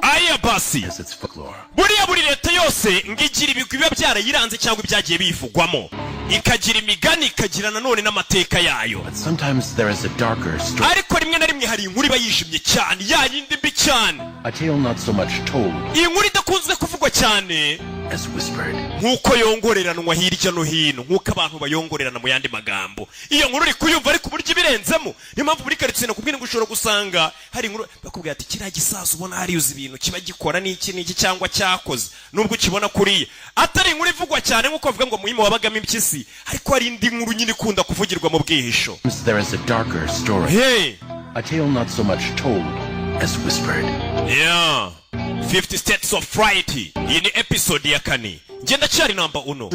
Aya basi. Has its folklore. Buriya buri leta yose ngo igira ibigwi biba byarayiranze cyangwa ibyagiye biyivugwamo, ikagira imigani, ikagira nanone n'amateka yayo. But sometimes there is a darker story. Ariko rimwe na rimwe hari inkuru iba yijimye cyane, ya yindi mbi cyane. A tale not so much told Iyi nkuru idakunzwe kuvugwa cyane as whispered. nk'uko yongoreranwa hirya no hino, nk'uko abantu bayongorerana. Mu yandi magambo, iyo nkuru uri kuyumva ariko uburyo ibirenzemo. Niyo mpamvu muri karitsiye nakubwira ngo ushobora gusanga hari inkuru bakubwira ati: "Kiriya gisaza ubona hariya, uzi ibintu kiba gikora n'iki n'iki cyangwa cyakoze," nubwo ukibona kuriya atari inkuru ivugwa cyane nk'uko bavuga ngo muhima wabagamo impyisi, ariko hari indi nkuru nyine ikunda kuvugirwa mu bwihisho. There is a darker story. Hey. A tale not so much told as whispered. Yeah. 50 States of Fright. Iyi ni episode ya kane. Ngenda cyari namba uno.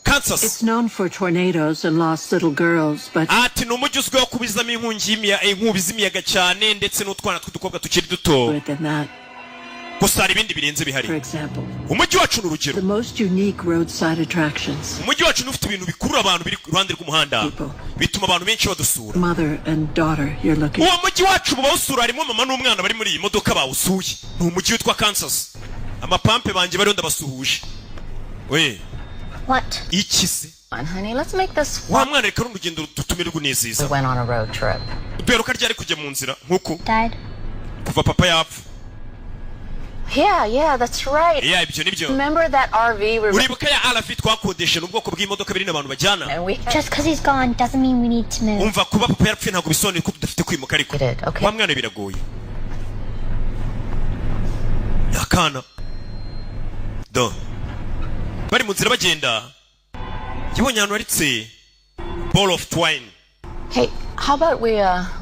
Kansas. It's known for tornadoes and lost little girls, but Ati ni umujyi uzwiho kubizamo inkongi inkubi z'imiyaga cyane, ndetse n'utwana tw'udukobwa tukiri duto. than that. Gusa hari ibindi birenze bihari. For example, Umujyi wacu ni urugero. the most unique roadside attractions. Umujyi wacu ufite ibintu bikurura abantu biri iruhande rw'umuhanda, bituma abantu benshi badusura. Mother and daughter you're looking Uwo mujyi wacu mu bawusura harimo mama n'umwana bari muri iyi modoka bawusuye. Ni umujyi witwa Kansas. Amapampe banjye bariho, ndabasuhuje we. What? Iki se? On, honey, let's make this Wa mwana, reka runo rugendo dutumirwe neza. We went on a road trip. Duheruka ryari kujya mu nzira nk'uku? Died. Kuva papa yapfa. Yeah, that's right. Yeah, ibyo nibyo. Remember that RV we Uribuka ya RV twakodeshe? Ni ubwoko bw'imodoka biri n'abantu bajyana. And we Just because he's gone doesn't mean we need to move. Umva, kuba papa yarapfuye ntabwo bisobanuye ko tudafite kwimuka. Ariko wa mwana, biragoye. Ni akana do bari mu nzira bagenda, yabonye ahantu haritse ball of twine. Hey, how about we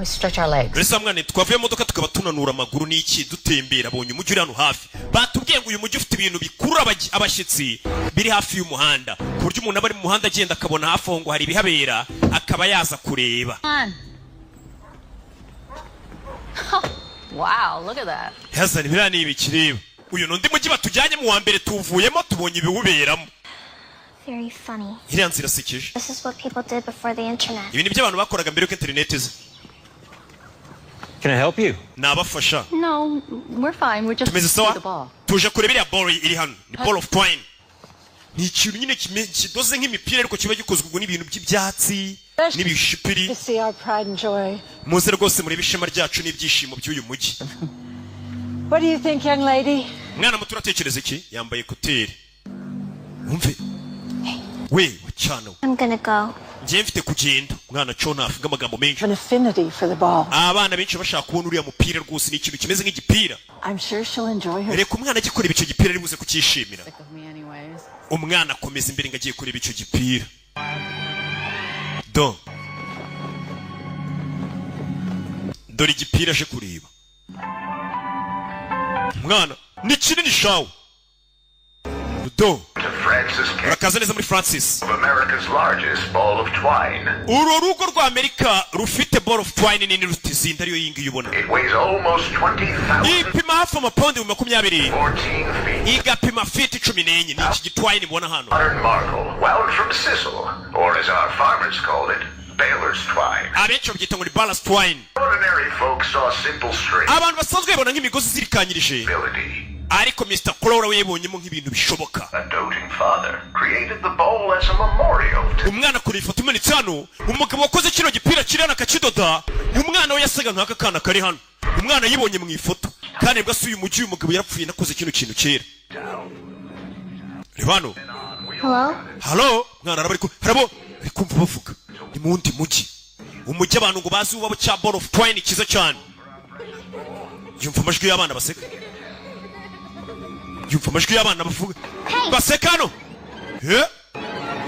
stretch our legs? Mbese wa mwana, twavuye mu modoka tukaba tunanura amaguru n'iki, dutembera. Abonye umujyi uri hano hafi. Batubwiye ngo uyu mujyi ufite ibintu bikurura abashyitsi biri hafi y'umuhanda, ku buryo umuntu aba ari mu muhanda agenda akabona hafi aho ngo hari ibihabera, akaba yaza kureba. On. Wow, look at that. Yazana biriya ni ibikireba. Uyu ni undi mujyi batujyanye. Mu wa mbere tuwuvuyemo, tubonye ibiwuberamo. Very funny. Iriya nzira irasekeje. This is what people did before the internet. Ibi ni byo abantu bakoraga mbere y'uko interineti iza. Can I help you? Nabafasha? No, we're fine. We're just Tumeze see sawa. the ball. Tuje kureba iriya ball iri hano. Ni ball of twine, ni ikintu nyine kidoze nk'imipira, ariko kiba gikozwe ubwo n'ibintu by'ibyatsi n'ibishipiri. To see our pride and joy. Muze rwose murebe ishema ryacu n'ibyishimo by'uyu mujyi. What do you think, young lady? Mwana muto, uratekereza iki? Yambaye écouteurs. Wumve we wacana we. I'm gonna go. Ngiye, mfite kugenda. Umwana co ntavuga amagambo menshi. An affinity for the ball. Abana benshi bashaka kubona uriya mupira rwose, ni ikintu kimeze nk'igipira. I'm sure she'll enjoy her. Reka umwana ajye kureba icyo gipira, ari buze kucyishimira. Sick of me anyways. Umwana akomeza imbere ngo agiye kureba icyo gipira. Do dore igipira aje kureba umwana, ni kinini shawe. Do Francis urakaza neza muri Francis of America's largest ball of twine. Uru rugo rwa Amerika rufite ball of twine nini ruta izindi, ariyo iyi ngiyi ubona. It weighs almost 20,000 Ipima hafi amapawundi 20,000. 14 feet. Igapima feet 14. Ni iki gitwine mubona hano. Modern marvel, wound from sisal, or as our farmers called it, baler's twine. Abenshi babyita ngo ni baler's twine. Ordinary folks saw simple string. Abantu basanzwe babona nk'imigozi izirikanyirije, Ability. ariko Mr. Crowley we yabonyemo nk'ibintu bishoboka. A doting father created the bowl as a memorial to Umwana akora ifoto imanitse hano. Umugabo wakoze kino gipira kiri hano akakidoda, umwana we yasaga nk'aka kana kari hano. Umwana yibonye mu ifoto, kandi nibwo asuye umujyi. Uyu mugabo yarapfuye, nakoze kino kintu kera. Reba hano. Hello? Halo? Mwana araba arabo ari kumva bavuga ni mu wundi mujyi, umujyi abantu ngo bazi uwabo cya ball of twine cyiza cyane. Yumva amajwi y'abana baseka, yumva amajwi y'abana bavuga baseka hano.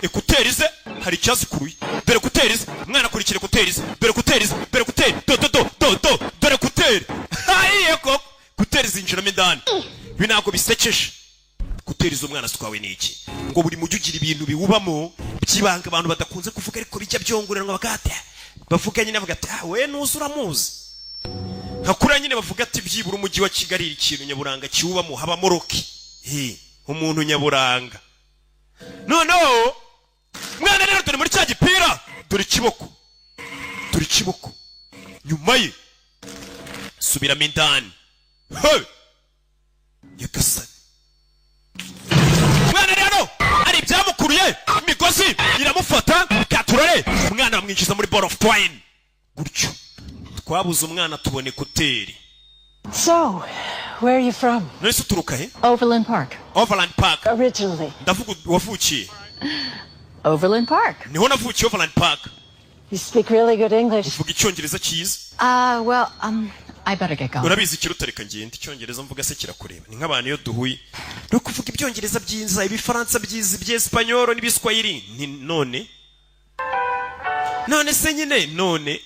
Écouteurs ze hari icyazikuruye. Dore écouteurs ze. Umwana akurikira écouteurs ze. Dore écouteurs ze, dore écouteurs, do do do do do, dore écouteurs. Hayiye koko, écouteurs zinjiramo indani. Ibi ntabwo bisekeje. Écouteurs z'umwana zitwawe n'iki? Ngo buri mujyi ugira ibintu biwubamo by'ibanga abantu badakunze kuvuga, ariko bijya byongoranwa bagate bavuga nyine, bavuga ati: "Ah, we nuzi uramuzi." Nka kuriya nyine bavuga ati byibura umujyi wa Kigali ikintu nyaburanga kiwubamo habamo Rocky. Umuntu nyaburanga. Noneho mwana rero, dore muri cya gipira, dore ikiboko, dore ikiboko nyuma ye subiramo indani. Hey! Nyagasani, umwana ari hano, hari ibyamukuruye, imigozi iramufata. Katurore, umwana bamwinjiza muri ball of twine gutyo. Twabuze umwana, tubona écouteurs. So, where are you from? None se uturuka he? Overland Park. Overland Park. Originally. Ndavuga wavukiye. Overland Park. Niho navukiye, Overland Park. You speak really good English. Uvuga Icyongereza cyiza. Well, I better get going. Urabizi, ikiruta reka ngende. Icyongereza mvuga se kirakureba? Ni nk'abantu iyo duhuye no kuvuga Ibyongereza byiza, Ibifaransa byiza, Ibyesipanyoro n'Ibiswahili, ni none none se nyine none.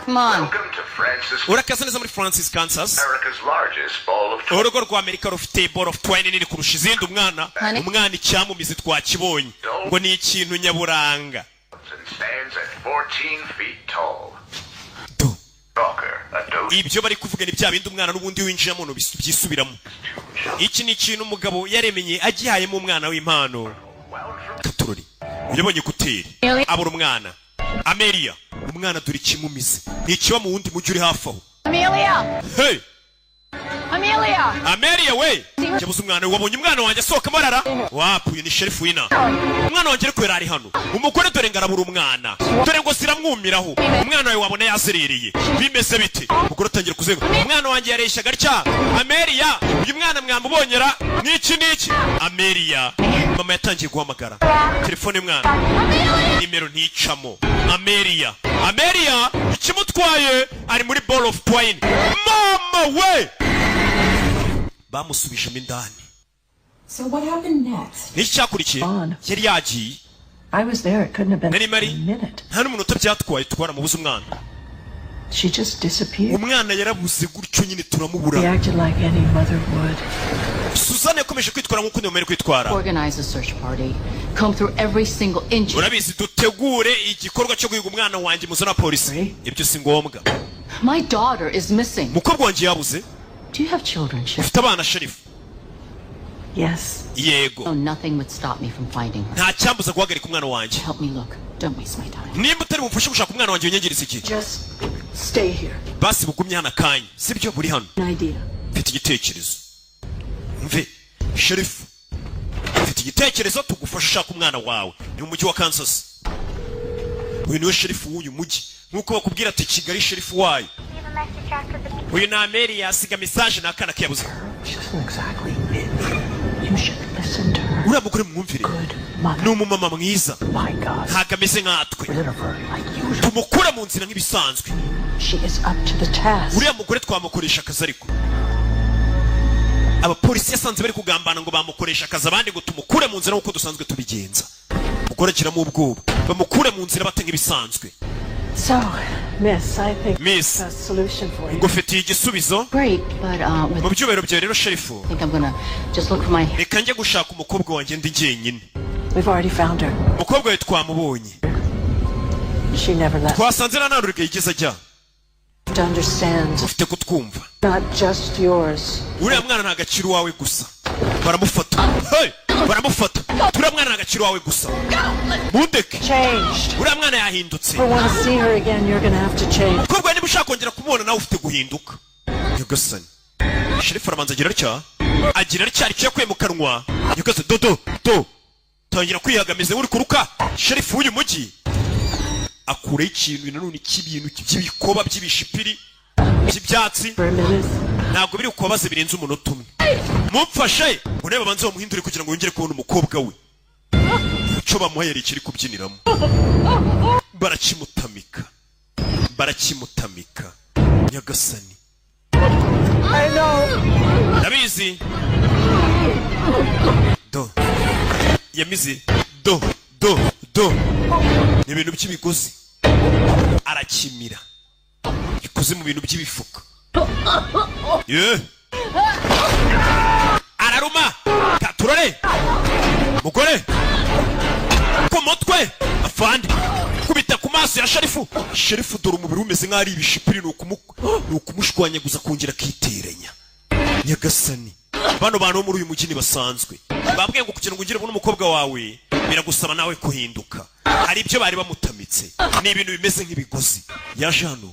Come on. Welcome to Francis, Urakaza neza muri Francis, Kansas, America's largest ball of twine. urugo rwa Amerika rufite ball of twine nini kurusha izindi. Umwana, Honey? umwana icyamumizi twakibonye, ngo ni ikintu nyaburanga. And stands at 14 feet tall. Do. Stalker, a dose Ibyo bari kuvuga ni bya bindi umwana n'ubundi winjiramo byisubiramo. Iki ni ikintu umugabo yaremenye agihayemo umwana w'impano. Katurori, yabonye écouteurs, abura umwana Amelia. Umwana dore ikimumize, ntikiba mu wundi mujyi uri hafi aho. Amelia! Hey! Amelia! Amelia we! Yabuze umwana we. Wabonye umwana wanjye asohoka arara wapu? Uyu ni sheriff wina. Umwana wanjye ariko yari ari hano. Umugore dore ngo arabura umwana, dore ngo ziramwumiraho. Umwana wawe wabona yazerereye, bimeze bite? Umugore atangira kuzenga. Umwana wanjye yareshyaga atya, Amelia. Uyu mwana mwamubonyera n'iki n'iki? Amelia, mama yatangiye guhamagara telefone y'umwana, nimero nticamo. Amelia, Amelia, ikimutwaye ari muri ball of twine. Mama we, bamusubijemo indani. So what happened next? Niki cyakurikiye? Yari yagiye. I was there. It couldn't have been Nari mari. a minute. Nta n'umunota byatwaye, twaramubuze umwana. She just disappeared. Umwana yarabuze gutyo nyine, turamubura. Reacted like any mother would. Suzanne yakomeje kwitwara nk'uko undi mumere kwitwara. Organize a search party. Comb through every single inch. Urabizi, dutegure igikorwa cyo guhiga umwana wanjye, muzana polisi, ibyo si ngombwa. My daughter is missing. Umukobwa wanjye yabuze. Do you have children, Sheriff? Ufite abana, sheriff? Yes. Yego. Oh, nothing would stop me from finding her. Nta cyambuza guhagarika umwana wanjye. Help me look. Don't waste my time. Nimba utari bumfashe gushaka umwana wanjye, winyangiriza iki? Just stay here. Basi bugumye hano akanya, sibyo? Buri hano. An idea. Mfite igitekerezo. Mve sheriff, mfite igitekerezo, tugufasha ushaka umwana wawe. Ni mu mujyi wa Kansas. Uyu niwe sheriff w'uyu mujyi, nk'uko bakubwira ati Kigali sheriff wayo. Uyu ni Amelia, yasiga message n'akana kiyabuze. She doesn't exactly fit. You should listen to her. Uriya mugore mwumvire, ni umumama mwiza, ntabwo ameze nkatwe. Tumukura mu nzira nk'ibisanzwe. She is up to the task. Uriya mugore twamukoresha akazi, ariko abapolisi yasanze bari kugambana ngo bamukoresha akazi, abandi ngo tumukure mu nzira nk'uko dusanzwe tubigenza. Umugore agiramo ubwoba, bamukure mu nzira bate nk'ibisanzwe? So, Miss, I think Miss. a solution for you. Ngufitiye igisubizo. Great, but with Mu byubahiro byawe rero, sheriff, I think I'm gonna just look for my reka njye gushaka umukobwa wanjye ndi jyenyine. We've already found her. Umukobwa wawe twamubonye. She never left. Twasanze nta ntarurega yigeze ajya. To understand, Ufite kutwumva. not just yours. Uriya mwana nta agaciro iwawe gusa. Baramufata. Hey! Baramufata. Uriya mwana nta agaciro iwawe gusa, mundeke. Changed. Uriya mwana yahindutse. If you want to see her again, you're gonna have to change. Umukobwa, niba ushaka kongera kumubona, nawe ufite guhinduka. Nyagasani, sheriff arabanza agira atya, agira atya, icyo yakuye mu kanwa. Nyagasani, do do do, tangira kwihagamiza uri kuruka. Sheriff w'uyu mujyi akuraho ikintu nanone cy'ibintu by'ibikoba by'ibishipiri by'ibyatsi. For a minute. Ntabwo biri kubabaze birenze umunota umwe. Mumfashe urebe, banze bamuhindure kugira ngo yongere kubona umukobwa we. Icyo bamuhaye kiri kubyiniramo, barakimutamika, barakimutamika. Nyagasani. I know. Ndabizi. Do yamize, do do do, ni ibintu by'imigozi arakimira, bikoze mu bintu by'ibifuka. Ye, araruma. Katurore, mugore ku mutwe, afande kubita ku maso ya sheriff. Sheriff dore umubiri umeze nk'aho ari ibishipiri, ni ukumushwanyaguza kongera akiteranya. Nyagasani, bano bantu bo muri uyu mujyi ntibasanzwe. Babwiye ngo kugira ngo ugire ubone umukobwa wawe biragusaba nawe kuhinduka. Hari ibyo bari bamutamitse, ni ibintu bimeze nk'ibigozi. Yaje hano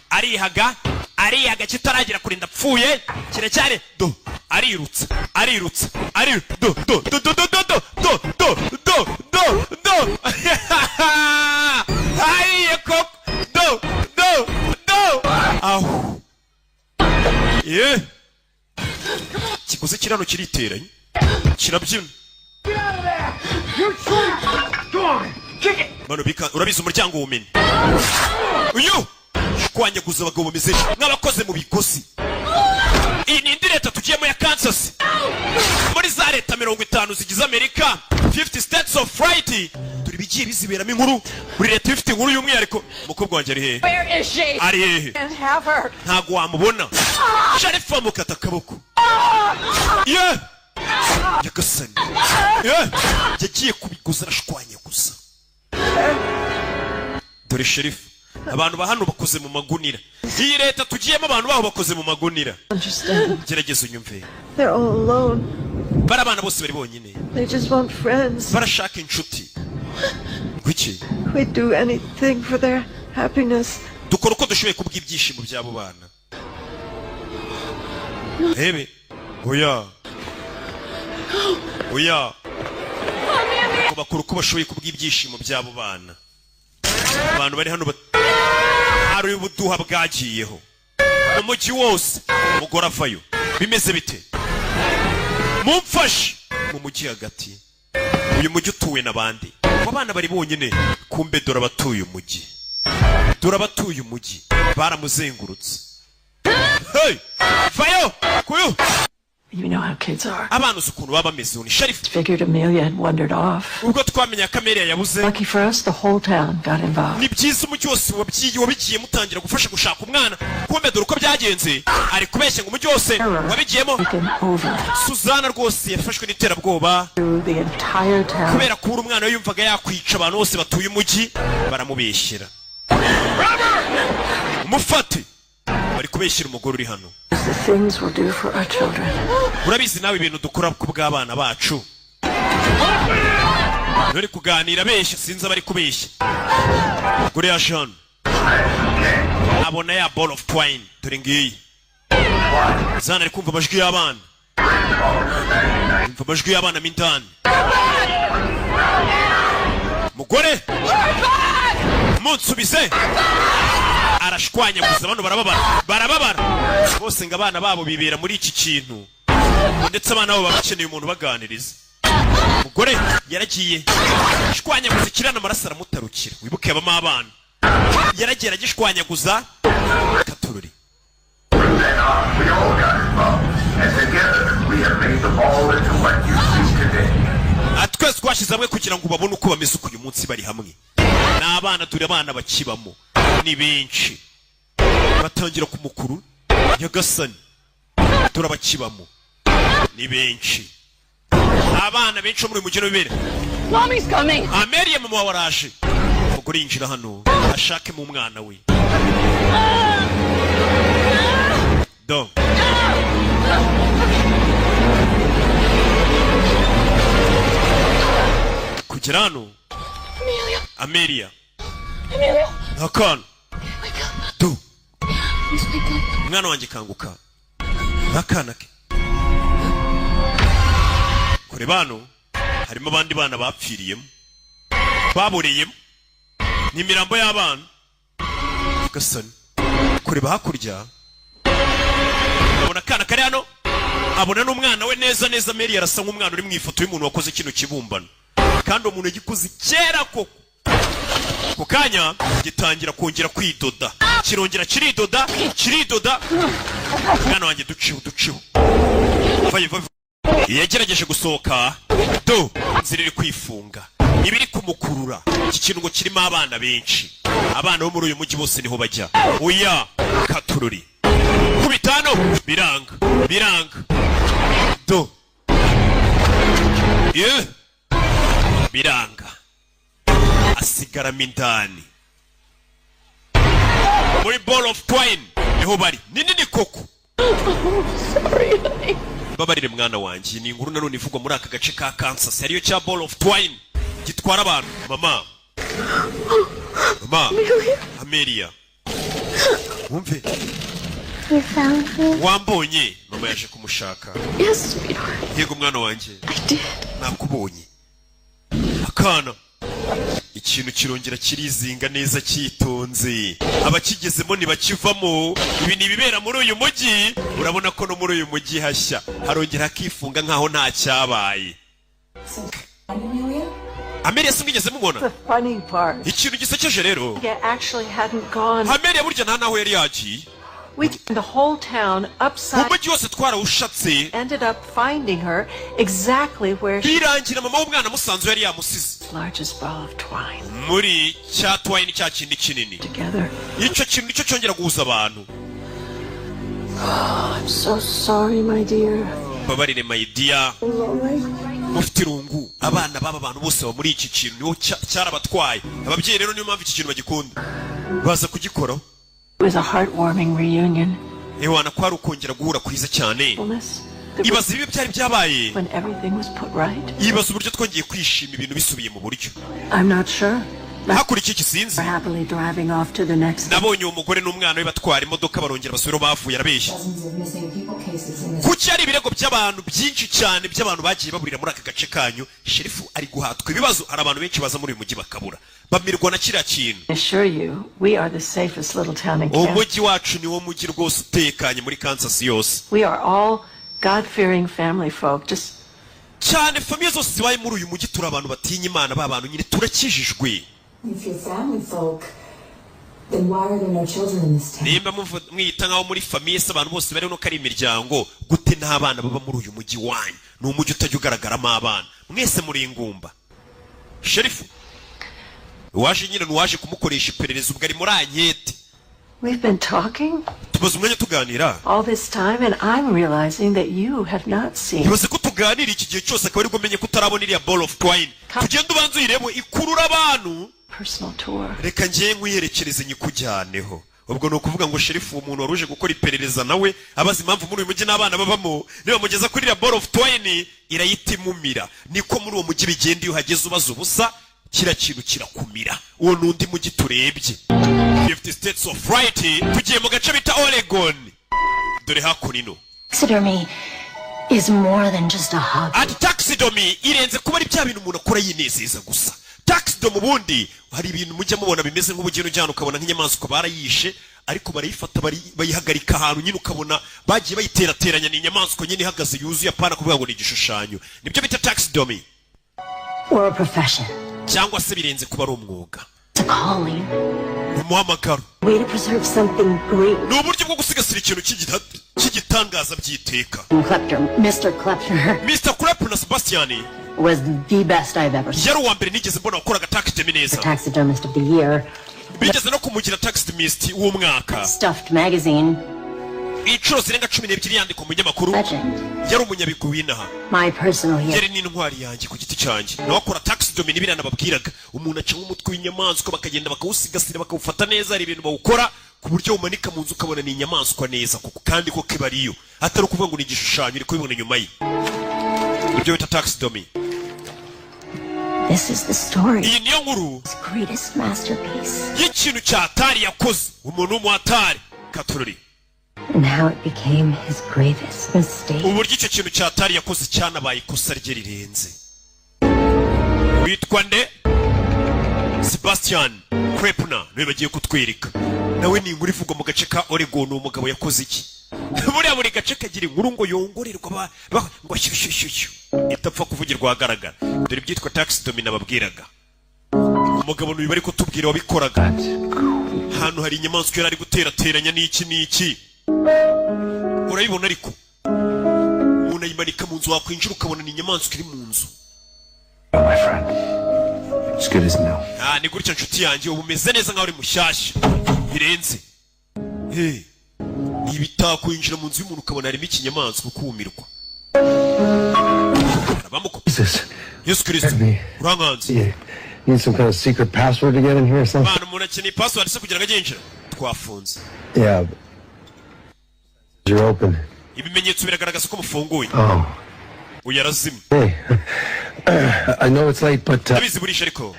arihaga, arihaga, kitaragera kurinda apfuye kiracyari do. Arirutse, arirutse, ari do do do do do do do do do do do do. Ayiye koko! Do do do, aho ye kikoze kirano kiriteranye, kirabyina. Bano bika, urabizi umuryango wumene uyu shwanyaguza. Abagabo bameze nk'abakoze mu bigozi. Iyi ni indi leta tugiyemo ya Kansas, muri za leta 50 zigize Amerika, 50 States of Fright. Turi bigiye biziberamo inkuru, buri leta iba ifite inkuru y'umwihariko. Umukobwa wanjye ari hehe? Where is she? Ari hehe? Can't have her. Ntabwo wamubona. Sharifa amukata akaboko ye. Nyagasani ye, yagiye kubiguza, arashwanyaguza. Dore sherifu, abantu ba hano bakoze mu magunira. Iyi leta tugiyemo, abantu baho bakoze mu magunira. Understand. Gerageza unyumve. They're all alone. Bari abana bose bari bonyine. They just want friends. Barashaka inshuti. Kuki? We'd do anything for their happiness. Dukora uko dushoboye kubw'ibyishimo by'abo bana. Rebe, oya oya, ngo bakora uko bashoboye kubw'ibyishimo by'abo bana. Abantu bari hano hari ubuduha bwagiyeho mu mujyi wose. Umugore avayo, bimeze bite? Mumfashe mu mujyi hagati. Uyu mujyi utuwe n'abandi, abo abana bari bonyine. Kumbe dore abatuye umujyi, dore abatuye umujyi baramuzengurutse. Hey! Vayo kuyu. You know how kids are. Abana uzi ukuntu baba bameze. Ni sheriff. Figured Amelia had wandered off. Ubwo twamenya ko Amelia yabuze. Lucky for us, the whole town got involved. Ni byiza, umujyi wose wabyiye, wabigiye mutangira gufasha gushaka umwana. Kumbe dore uko byagenze, ari kubeshya ngo umujyi wose wabigiyemo. Taken over Suzana rwose yafashwe n'iterabwoba through the entire town. kubera kubura umwana we, yumvaga yakwica abantu bose batuye umujyi. Baramubeshyera, umufate. Bari kubeshyira umugore uri hano. The things we'll do for our children. Urabizi nawe ibintu dukora ku bw'abana bacu. Bari kuganira abeshya, sinzi abari kubeshya. Umugore yaje hano, abona ya ball of twine. Dore ngiyi. Zana ari kumva amajwi y'abana, yumva amajwi y'abana mo indani. Mugore, munsubize! Arashwanyaguza bano, barababara, barababara bose. Ngo abana babo bibera muri iki kintu, ndetse abana babo baba bakeneye umuntu ubaganiriza. Umugore yaragiye ashwanyaguza ikirana, amaraso aramutarukira. Wibuke habamo abana. Yaragiye aragishwanyaguza katururi. We all got involved, and together we have made them all into what you see today. Ah, twese twashyize hamwe kugira ngo babone uko bameze uko uyu munsi bari hamwe. Ni abana, turi abana bakibamo ni benshi. Batangira ku mukuru. Nyagasani, turabakibamo ni benshi, abana benshi bo muri uyu mujyi w'ibere. Mommy's coming. Amelia, mama wawe araje. Umugore yinjira hano ashake mu mwana we. Do kugera hano. Amelia. Amelia. Amelia. Akana. Wake up. Do. Please wake up. Umwana wanjye, kanguka. Akana ke kure. Bano harimo abandi bana bapfiriyemo, baboreyemo, ni imirambo y'abana gasani. Kureba hakurya, abona akana kari hano, abona n'umwana we neza neza. Mary arasa nk'umwana uri mu ifoto y'umuntu wakoze kino kibumbano, kandi uwo muntu yagikoze kera koko. Ako kanya gitangira kongera kwidoda, kirongera kiridoda, kiridoda. Mwana wanjye, duciho, duciho, vayo, vayo. Yagerageje gusohoka, do inzira iri kwifunga, iba iri kumukurura. Iki kintu ngo kirimo abana benshi, abana bo muri uyu mujyi bose niho bajya. Oya katururi, kubita hano biranga, biranga. Do ye biranga, asigaramo indani muri ball of twine. Niho bari, ni nini koko. Sorry, honey. Babarire mwana wanjye. Ni inkuru nanone ivugwa muri aka gace ka Kansas, ariyo cya ball of twine gitwara abantu. Mama, mama Amelia, wumve. You found me? Wambonye mama? Mama yaje kumushaka. Yes, sweetheart. Yego, mwana wanjye. I did. Nakubonye. Akana, ikintu kirongera kirizinga neza cyitonze. Abakigezemo ntibakivamo. Ibi ni ibibera muri uyu mujyi. Urabona ko no muri uyu mujyi hashya, harongera hakifunga nkaho nta cyabaye. Amelia? Amelia se mwigeze mubona? The funny part. Ikintu gisekeje rero, I actually hadn't gone. Amelia burya nta naho yari yagiye. We turned the whole town upside. Umujyi wose twarawushatse. Ended up finding her exactly where she Birangira mama w'umwana musanze yari yamusize. Largest ball of twine. Muri cya twine, cya kindi kinini. Together. Icyo kintu nicyo cyongera guhuza abantu. Oh, I'm so sorry, my dear. Mbabarire, my dear. Lonely. Mufite irungu. Abana b'aba bantu bose baba muri iki kintu, niho cyarabatwaye. Ababyeyi rero niyo mpamvu iki kintu bagikunda, baza kugikoraho. It was a heartwarming reunion. Ewana, ko ari ukongera guhura kwiza cyane. Ibaza ibibi byari byabaye. When everything was put right. Ibaza uburyo twongeye kwishima ibintu bisubiye mu buryo. I'm not sure. Hakurikiye iki sinzi. We're happily driving off to the next. Nabonye uwo mugore n'umwana we batwara imodoka, barongera basubira aho bavuye. Arabeshya. Dozens of missing people cases in this. Kuki hari ibirego by'abantu byinshi cyane by'abantu bagiye baburira muri aka gace kanyu? Sheriff ari guhatwa ibibazo. Hari abantu benshi baza muri uyu mujyi bakabura, bamirwa na kiriya kintu. I assure you, we are the safest little town in Kansas. Umujyi wacu niwo mujyi rwose utekanye muri Kansas yose. We are all God-fearing family folk. Just Cyane, famille zose zibaye muri uyu mujyi, turi abantu batinya Imana, ba bantu nyine turakijijwe. If you're family folk, then why are there no children in this town? Nimba mwiyita nk'aho muri famille se, abantu bose bariho nuko ari imiryango, gute nta bana baba muri uyu mujyi wanyu? Ni umujyi utajya ugaragaramo abana, mwese muri ingumba. Sheriff uwaje nyine ni uwaje kumukoresha iperereza, ubwo ari muri enquête. We've been talking Tumaze umwanya tuganira. all this time, and I'm realizing that you have not seen. Ibaze ko tuganira iki gihe cyose, akaba aribwo menye ko utarabona iriya ball of twine. Tugende ubanze uyirebe, ikurura abantu. Personal tour. Reka ngiye nkwiyerekereze, nyikujyaneho. Ubwo ni ukuvuga ngo sheriff, uwo muntu wari uje gukora iperereza nawe abaza impamvu muri uyu mujyi n'abana babamo, nibamugeza kuri iriya ball of twine irayita imumira. Niko muri uwo mujyi bigenda, iyo uhageze ubaza ubusa, kiriya kintu kirakumira. Uwo ni undi mujyi turebye, 50 States of Fright. Tugiye mu gace bita Oregon. Dore hakuno. Taxidermy is more than just a hobby. Ati taxidermy irenze kuba ari bya bintu umuntu akora yinezeza gusa. Taxidermy ubundi hari ibintu mujya mubona bimeze nk'ubugeni, ujyana ukabona nk'inyamaswa barayishe, ariko barayifata bayihagarika ahantu nyine, ukabona bagiye bayiterateranya, ni inyamaswa nyine ihagaze yuzuye, apana kuvuga ngo ni igishushanyo. Nibyo bita taxidermy. Or a profession. Cyangwa se birenze kuba ari umwuga. It's a calling. Ni umuhamagaro. Way to preserve something great. Ni uburyo bwo gusigasira ikintu cy'igitangaza by'iteka. Klepter, Mr. Klepter, Mr. Klepner na Sebastian was the best I've ever seen. yari uwa mbere nigeze mbona wakoraga taxidermy neza. Taxidermist of the year. Bigeze no kumugira taxidermist w'umwaka. Stuffed magazine. Inshuro zirenga 12 yandikwa mu binyamakuru. Legend. Yari umunyabigwi w'inaha. My personal hero. Yari n'intwari yanjye ku giti cyanjye. Nawe akora taxidermy, n'ibiriya nababwiraga, umuntu aca nk'umutwe w'inyamaswa, bakagenda bakawusigasira, bakawufata neza. Hari ibintu bawukora ku buryo umanika mu nzu ukabona ni inyamaswa neza koko, kandi koko iba ariyo, atari ukuvuga ngo ni igishushanyo. Uri kubibona inyuma ye, ibyo bita taxidermy. This is the story. Iyi niyo nkuru His greatest masterpiece. y'ikintu cya atari yakoze, umuntu w'umuhatari katurori. And how it became his gravest mistake. Uburyo icyo kintu cya atari yakoze cyanabaye ikosa rye rirenze. Witwa nde? Sebastian Krepner niwe bagiye kutwereka. Nawe ni inkuru ivugwa mu gace ka Oregon. Uwo mugabo yakoze iki? Buriya buri gace kagira inkuru ngo yongorerwa ngo shyushyushyushyu, itapfa kuvugirwa ahagaragara. Dore ibyitwa taxidermy nababwiraga. Umugabo n'uyu bari kutubwira wabikoraga. Hano hari inyamaswa yari ari guterateranya n'iki n'iki, urabibona, ariko umuntu ayimanika mu nzu, wakwinjira ukabona ni inyamaswa iri mu nzu. My friend. It's good as new. Ah, ni gutya nshuti yanjye, ubu umeze neza nkaho uri mushyashya birenze. Hey, ni ibitakwinjira mu nzu y'umuntu ukabona harimo ikinyamaswa, ukumirwa. Jesus. Yesu Kirisito, urankanze. You need some kind of secret password to get in here or something? Bana, umuntu akeneye password se kugira ngo ajye yinjira? Twafunze. Yeah. You're open. Ibimenyetso biragaragaza ko mufunguye. Oh. Uyu arazimye. Hey. I know it's late, but Ndabizi burisha, ariko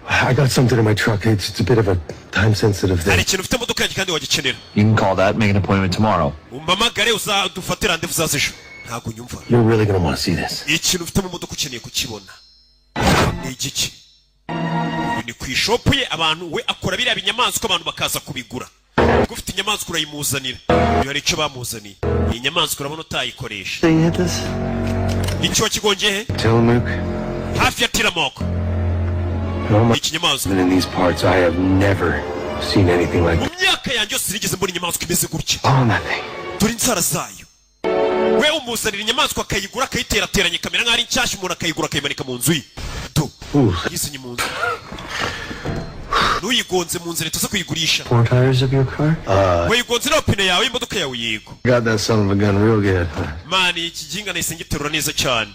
I got something in my truck. It's a bit of a time sensitive hari thing. ikintu ufite mu modoka yanjye kandi wagikenera. You can call that, make an appointment tomorrow. Umpamagare, uzadufate rendez-vous, uzaza ejo. Ntabwo unyumva. You're really gonna want to see this. Ikintu ufite mu modoka ukeneye kukibona ni igiki? Uyu ni ku ishop ye. Abantu, we akora biriya binyamaswa, abantu bakaza kubigura. Ubwo ufite inyamaswa urayimuzanira. Uyu hari icyo bamuzaniye. Iyi nyamaswa urabona utayikoresha. So you hit this? Icyo wakigongeye he? Tillamook. Hafi ya Tillamook. Oh my. Ikinyamaswa. Been in these parts, I have never seen anything like Mu myaka yanjye yose sinigeze mbona inyamaswa imeze gutya. Oh, that thing. Dore inzara zayo. We umuzanira inyamaswa akayigura, akayiterateranya, ikamera nk'aho ari nshyashya, umuntu akayigura akayimanika mu nzu ye. Do yizinye mu nzu, ntuyigonze mu nzira, tuza kuyigurisha. Four tires of your car? Wayigonze n'amapine yawe y'imodoka yawe? Yego. Got that son of a gun real good. Man, iki gihinga nahise ngiterura neza cyane.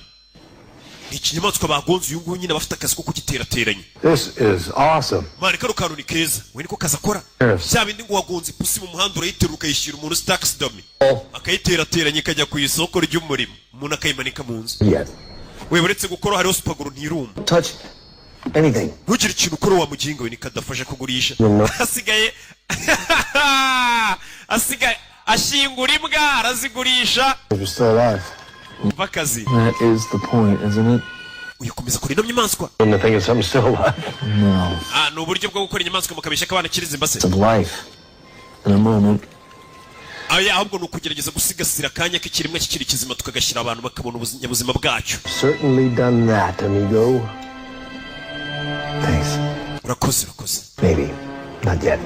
Ni ikinyamaswa bagonze. Uyu nguyu nyine aba afite akazi ko kugiterateranya. This is awesome. Man, kano kantu ni keza. We niko kazi akora. Yes. Bya bindi ngo wagonze ipusi mu muhanda, urayiterura ukayishyira umuntu uzi taxidermy, akayiterateranya ikajya ku isoko ry'umurimo, umuntu akayimanika mu nzu. Yes. We uretse gukora hariho super glue, ntiruma. Touch anything. Ntugire ikintu ukora wa muginga we. Nikadafasha kugurisha. No. Asigaye ashyingura imbwa, arazigurisha. You're still alive. Umva akazi. That is the point, isn't it? Uyu komeza kuri ino nyamaswa. And to think of something still alive. No. Ah, ni uburyo bwo gukora inyamaswa mukabeshya ko abana kirizimba se. Of life. In a moment. Aya ahubwo ni ukugerageza gusigasira akanya k'ikiremwa kikiri kizima, tukagashyira abantu bakabona ubuzima bwacyo. Certainly done that, amigo. Thanks. Urakoze, urakoze. Maybe. Not yet.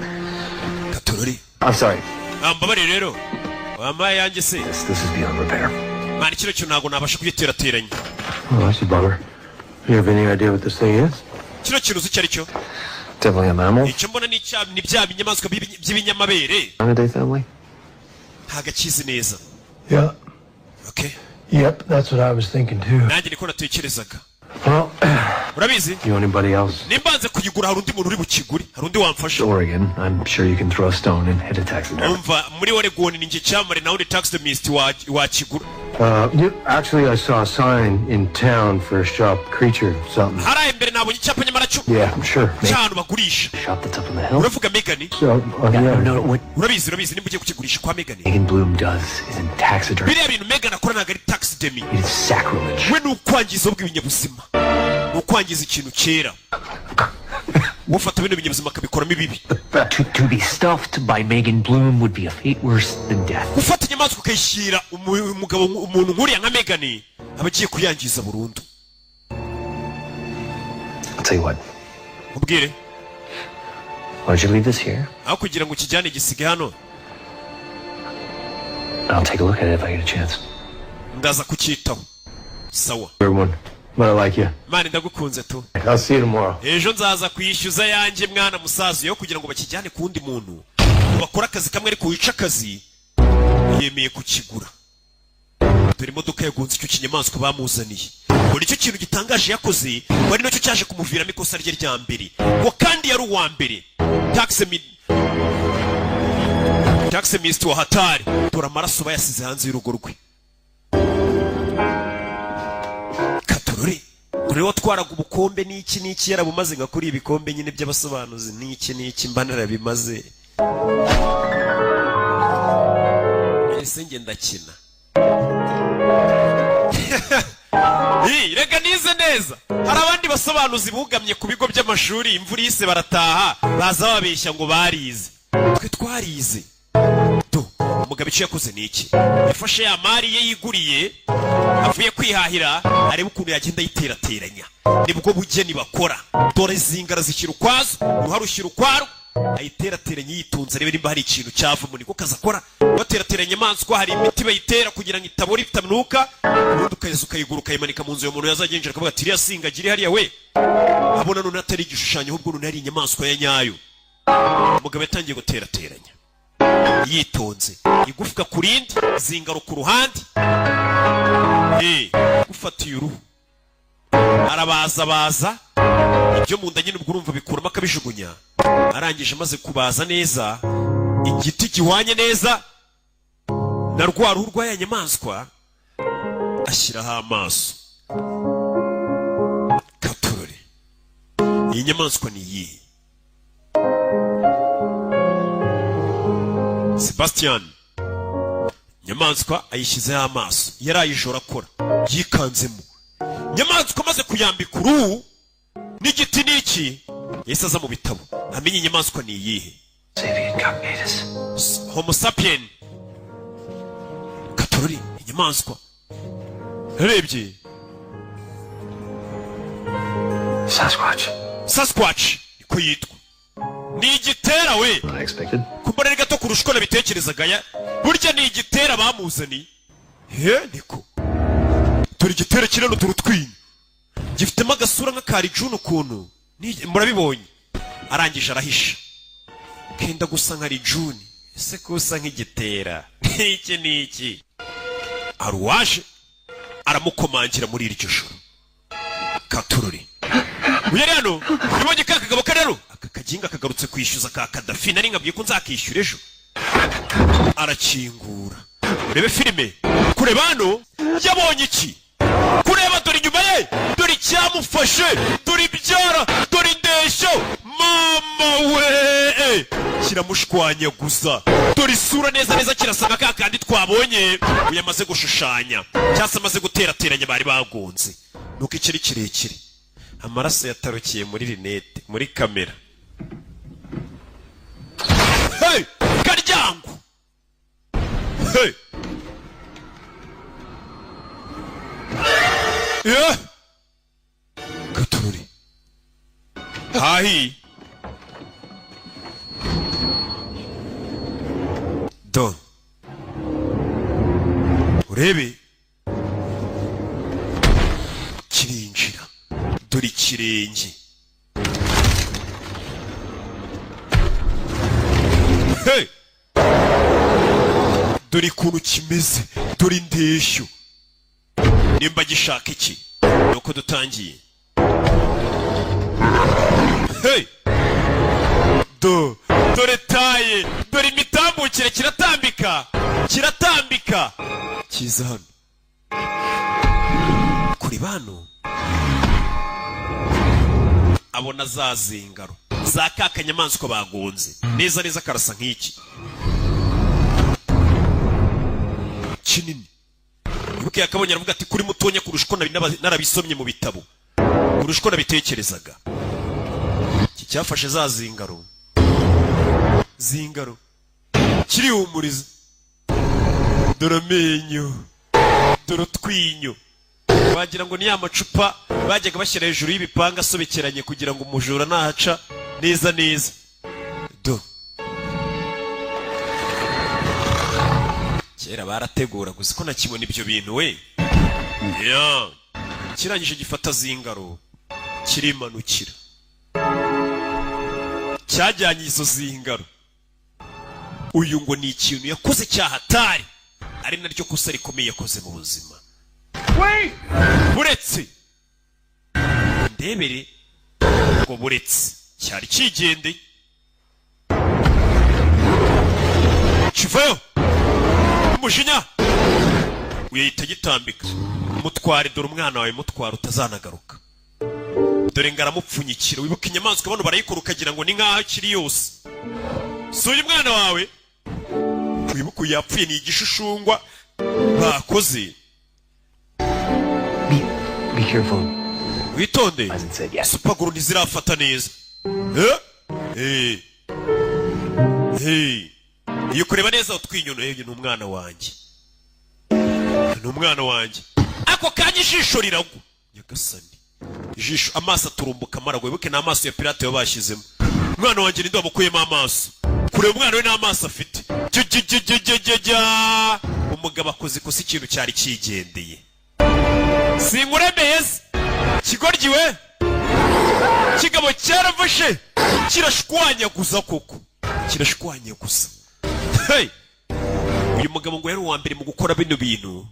Katorori. I'm sorry. Ah, mbabarire rero, wambaye yanjye se. This is beyond repair. Man, kino kintu ntabwo nabasha kugiterateranya. Oh, that's a bummer. You have any idea what this thing is? Kino kintu uzi icyo ari cyo? Definitely a mammal. Icyo mbona ni bya binyamaswa by'ibinyamabere. Ranidae family? Ntabwo akizi neza. Yeah. Okay. Yep, that's what I was thinking too. Nanjye niko natekerezaga. Well, Urabizi, You anybody else? nimbanze kuyigura, hari undi muntu uri bukigure? Hari undi wamfasha? Oregon. I'm sure you can throw a stone and hit a taxidermist. Umva, muri Oregon ni njye cyamamare, nawe uri taxidermist wakigura. You, actually, I saw a sign in town for a shop creature something. Hariya imbere nabonye icyapa nyamara cyo Yeah, I'm sure. cy'ahantu bagurisha. Shop that's up on the hill. Uravuga Megan? So, yeah. No, what Urabizi, urabizi, nimba ugiye kukigurisha kwa Megan. Megan Bloom does isn't taxidermy. Biriya bintu Megan akora ntabwo ari taxidermy. It is sacrilege. We ni ukwangiza bw'ibinyabuzima, ni ukwangiza ikintu cyera. Ufata bino binyabuzima akabikoramo ibibi. To be stuffed by Megan Bloom would be a fate worse than death. Gufata inyamaswa ukayishyira umugabo, umuntu nk'uriya nka Megan, aba agiye kuyangiza burundu. I'll tell you what. Ubwire. Why don't you leave this here? Aho kugira ngo ukijyane, gisige hano. I'll take a look at it if I get a chance. Ndaza kucyitaho, sawa. Weird one, but I like you. Man, ndagukunze tu. I'll see you tomorrow. Ejo nzaza kwishyuza yanjye mwana musaza. Yo kugira ngo bakijyane ku wundi muntu bakora akazi kamwe ariko wica akazi, yemeye kukigura. Dore imodoka yagonze icyo kinyamaswa bamuzaniye. Ngo nicyo kintu gitangaje yakoze, ngo ari nacyo cyaje kumuviramo ikosa rye rya mbere, ngo kandi yari uwa mbere taxidermist wa hatari. Dore amaraso bayasize hanze y'urugo rwe. Katorore, dore watwaraga ubukombe n'iki n'iki, yarabumaze nka kuri ibikombe nyine by'abasobanuzi n'iki n'iki, mba narabimaze. Ese njye ndakina? Ii, reka nize neza. Hari abandi basobanuzi bugamye ku bigo by'amashuri, imvura ihise barataha, baza babeshya ngo barize. Twe twarize. Do umugabo icyo yakoze ni iki? Yafashe ya mari ye yiguriye avuye kwihahira, arebe ukuntu yagenda ayiterateranya. Nibwo bugeni bakora. Dore zingara zishyira ukwazo, uruhare rushyira ukwarwo, ayiterateranya yitunze, arebe nimba hari ikintu cyavamo. Niko kazi akora, baterateranya inyamaswa. Hari imiti bayitera kugira ngo itabora, itanuka, ubundi ukaza ukayigura, ukayimanika mu nzu. Uyu muntu yazajya yinjira akavuga ati: "Iriya singagira iri hariya." We abona none atari igishushanyo, ahubwo none ari inyamaswa ya nyayo. Umugabo yatangiye guterateranya yitonze, igufwa ku rindi, zingaro ku ruhande. Gufatiye uruhu, arabazabaza ibyo mu nda nyine, ubwo urumva bikuramo akabijugunya. Arangije, amaze kubaza neza igiti gihwanye neza na rwa ruhu rwa ya nyamaswa, ashyiraho amaso. Katurore, iyi nyamaswa ni iyihe? Sebastian Inyamaswa ayishyizeho amaso, yaraye ijoro akora, yikanzemo inyamaswa. Amaze kuyambika uruhu n'igiti n'iki, yahise aza mu bitabo amenye inyamaswa ni iyihe. Homo sapien katorori. Inyamaswa yarebye. Sasquatch. Sasquatch niko yitwa, ni igitera we. Unexpected. Kumbona ari gato kurusha uko nabitekerezaga ya burya ni igitera bamuzaniye. He, niko dore igitera kinini, utu utwinyo gifitemo agasura nk'akari juni ukuntu. Murabibonye, arangije arahisha kenda gusa nka rijuni. Ese ko usa nk'igitera, iki ni iki? Hari uwaje aramukomangira muri iryo joro. Katururi uyu ari hano, ubonye ka kagabo kari hano, aka kaginga kagarutse kwishyuza ka Kadafi nari nkabwiye ko nzakishyura ejo. Arakingura, urebe filime. Kureba hano yabonye iki? Kureba, dore inyuma ye, dore icyamufashe, dore ibyara, dore indeshyo, mama we, kiramushwanyaguza. Dore isura neza neza kirasa nka ka kandi twabonye uyu amaze gushushanya cyangwa se amaze guterateranya bari bagonze, nuko ikiri kirekire, amaraso yatarukiye muri rinete, muri kamera. Hey! Karyango, hey! Yeah! Gatururi hahi do urebe kirinjira, dore ikirenge. Hey! Dore ukuntu kimeze, dore indeshyo. Nimba gishaka iki, nuko dutangiye. Hey! Do dore taye, dore imitambukire, kiratambika, kiratambika, kiza hano kuri bano, abona za zingaro za ka kanyamaswa bagonze neza neza, karasa nk'iki kinini. Wibuke yakabonye aravuga ati kuri mutonya kurusha uko narabisomye mu bitabo, kurusha uko nabitekerezaga. Iki cyafashe za zingaro, zingaro kirihumuriza. Dore amenyo, dore utwinyo, wagira ngo ni ya macupa bajyaga bashyira hejuru y'ibipanga asobekeranye kugira ngo umujura nahaca neza neza. Do kera barategura gusa ko nakibona ibyo bintu we ya. Kirangije gifata zingaro kirimanukira, cyajyanye izo zingaro. Uyu ngo ni ikintu yakoze cyahatari, ari naryo kosa rikomeye yakoze mu buzima. Buretse ndebere ngo buretse cyari kigendeye kivayo umujinya uyahita gitambika. Mutware, dore umwana wawe, mutware utazanagaruka. Dore ngo aramupfunyikira. Wibuka inyamaswa bano barayikora ukagira ngo ni nk'aho akiri yose. Si uyu mwana wawe, wibuka uyu yapfuye, ni igishushungwa bakoze. Be careful. Witonde. Hasn't said yes. Super glue ntizirafata neza. Eh? Eh. Hey. Iyo kureba neza utwinyono, ni umwana wanjye, ni umwana wanjye. Ako kanya ijisho riragwa, nyagasani, ijisho, amaso aturumbuka amaragwa. Wibuke ni amaso ya pirate baba bashyizemo. Umwana wanjye, ninde wamukuyemo amaso? Kureba umwana we n'amaso afite. Jya. Umugabo akoze ikosa, ikintu cyari kigendeye. Sinkuremeye se kigoryi we? Kigabo cyaravashe kirashwanyaguza, koko kirashwanyaguza. Hey! Uyu mugabo ngo yari uwa mbere mu gukora bino bintu,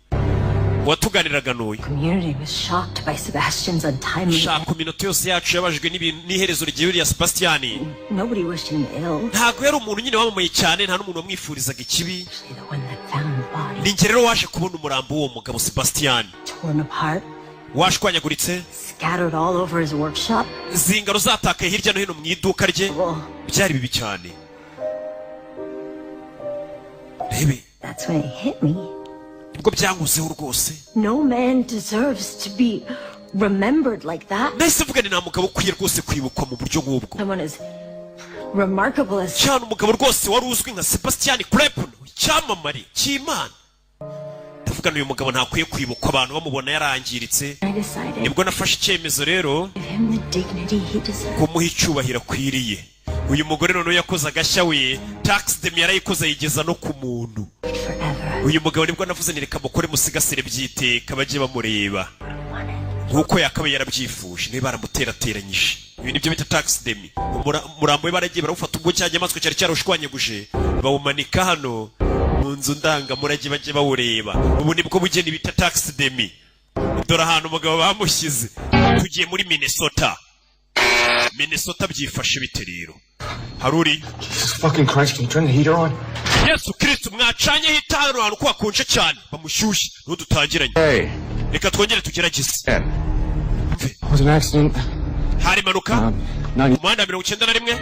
watuganiraga n'uyu. Community was shocked by Sebastian's untimely Shaka iminota yose yacu yabajwe n'iherezo ry'uriya Sebastian. Nobody wished him ill. Ntabwo yari umuntu nyine wamamaye cyane, nta n'umuntu wamwifurizaga ikibi. The one that found the body Ni njye rero waje kubona umurambo w'uwo mugabo Sebastian torn apart, washwanyaguritse, scattered all over his workshop. Zingaro zatakaye hirya no hino mu iduka rye. Byari bibi cyane. Rebe. That's when it hit me. Nibwo byanguzeho rwose. No man deserves to be remembered like that. Nahise mvuga ni nta mugabo ukwiye rwose kwibukwa mu buryo nk'ubwo. Someone as remarkable as Cyane, umugabo rwose wari uzwi nka Sebastian Clapton, icyamamare cy'Imana. Ndavuga uyu mugabo ntakwiye kwibukwa abantu bamubona yarangiritse. I decided Nibwo nafashe icyemezo rero to give him the dignity he deserves. kumuha icyubahiro akwiriye. Uyu mugore noneho yakoze agashya, we taxidermy yarayikoze ayigeza no ku muntu. Uyu mugabo nibwo navuze ni reka mukore musigasire byiteka, bajye bamureba nk'uko yakabaye yarabyifuje. Niba baramuterateranyije, ibi nibyo bita taxidermy. Umurambo we baragiye barawufata, ubwo cya nyamaswa cyari cyarawushwanyaguje, bawumanika hano mu nzu ndangamurage bajye bawureba. Ubu nibwo bugeni bita taxidermy. Dore ahantu umugabo bamushyize. Tugiye muri Minnesota. Minnesota byifashe bite rero? Hari uri Jesus fucking Christ, can you turn the heater on? Yesu Kristu, mwacanyeho itara ahantu ko hakonje cyane, bamushyushye n'udutangiranye. Hey. Reka twongere tugerageze. It was an accident. Hari impanuka 90 umuhanda wa 91.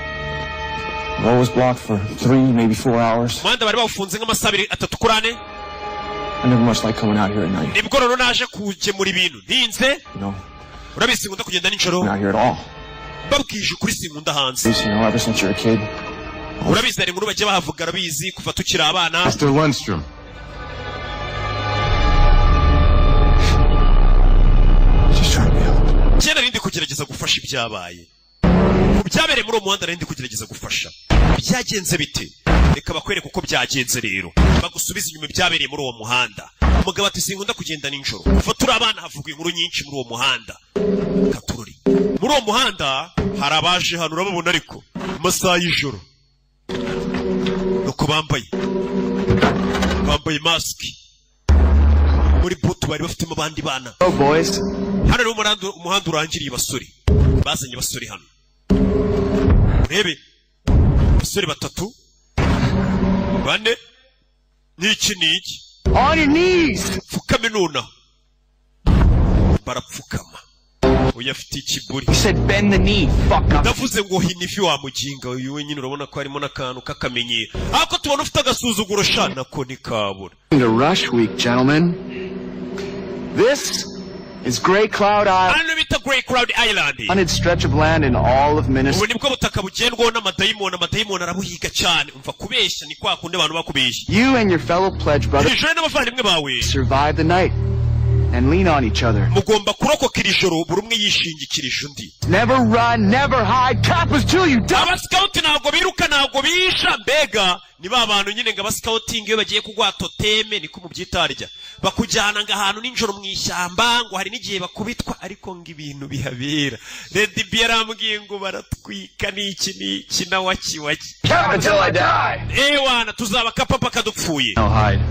Road was blocked for 3, maybe 4 hours. Umuhanda bari bawufunze nk'amasaha 2, 3 kuri 4. I never much like coming out here at night. Nibwo rero naje kugemura ibintu ntinze. You know, Urabizi sinkunda kugenda nijoro. not here at all. Babwije ukuri sinkunda hanze. Ever since you're a kid. Urabizi hari inkuru bagiye bahavuga, arabizi kuva tukiri abana. Mr. Lundstrom. Just trying to help. Kera nari ndi kugerageza gufasha ibyabaye ku byabereye muri uwo muhanda, nari ndi kugerageza gufasha. Byagenze bite? Reka bakwereke uko byagenze rero, bagusubize inyuma ibyabereye muri uwo muhanda. Umugabo ati sinkunda kugenda nijoro kuva turi abana, havugwa inkuru nyinshi muri uwo muhanda. Katururi, muri uwo muhanda hari abaje hano, urababona, ariko mu masaha y'ijoro nuko bambaye masiki muri butu, bari bafitemo abandi bana. Oh, boys. Hano rero umuhanda urangiriye. Basore bazanye, abasore hano, urebe abasore batatu, bane, n'iki n'iki. On your knees! Pfukame nonaha. Barapfukama. Uyu afite ikiburi. You said bend the knee, fuck up. Ndavuze ngo hina ivi wa muginga. Uyu wenyine urabona ko harimo n'akantu k'akamenyero, ariko tubona ufite agasuzuguro sha, nako ntikabura. To Rush Week, gentlemen. This is Great Cloud Island, Hano bita Grey Cloud Island, haunted stretch of land in all of ubu Minnesota. nibwo butaka bugendwaho n'amadayimoni. Amadayimoni arabuhiga cyane. Umva, kubeshya ni kwa kundi abantu bakubeshya. You and your fellow pledge brothers Iri joro n'abavandimwe bawe survive the night and lean on each other. mugomba kurokoka iri joro, buri umwe yishingikirije undi. Never run, never hide. Kappas till you die. Abasikawuti ntabwo biruka, ntabwo bisha. Mbega ni ba bantu nyine ngo abasikawutingi iyo bagiye kuguha toteme, niko mubyitarya, bakujyana ngo ahantu nijoro mu ishyamba, ngo hari n'igihe bakubitwa, ariko ngo ibintu bihabera. Redi B yarambwiye ngo baratwika n'iki n'iki na waki waki. Kappa till I die. Ewana, tuzaba kapa paka dupfuye. No hide.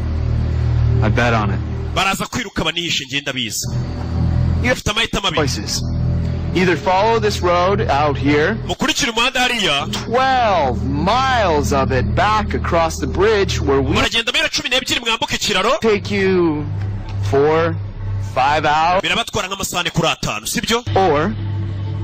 I bet on it. Baraza kwiruka banihishe, ngenda biza. Ufite amahitamo abiri. Choices. Either follow this road out here, Mukurikire umuhanda hariya, 12 miles of it back across the bridge where we muragenda mayiro 12 mwambuka ikiraro, take you 4, 5 hours, birabatwara nk'amasaha 4 kuri 5, sibyo? Or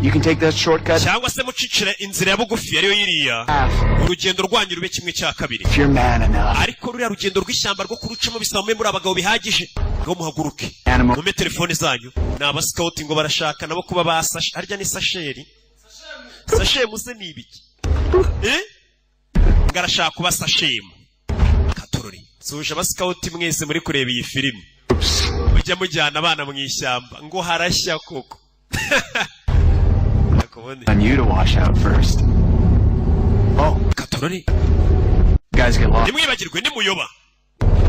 you can take that shortcut Cyangwa se mucicire inzira ya bugufi ariyo yiriya, half urugendo rwanyu rube kimwe cya kabiri. if you're man enough. Ariko ruriya rugendo rw'ishyamba rwo kurucamo bisaba mube muri abagabo bihagije ngo muhaguruke. Animal. Mume telefone zanyu. Ni abasikawuti ngo barashaka nabo kuba basashe. Harya ni sasheri, sashemu se ni ibiki? Eh, ngo arashaka kuba sashemu. Katorori suje abasikawuti mwese muri kureba iyi filimi, mujya mujyana abana mu ishyamba ngo harashya koko. Nakubone. On you to wash out first. Oh, Katorori. guys get lost. Ntimwibagirwe nimuyoba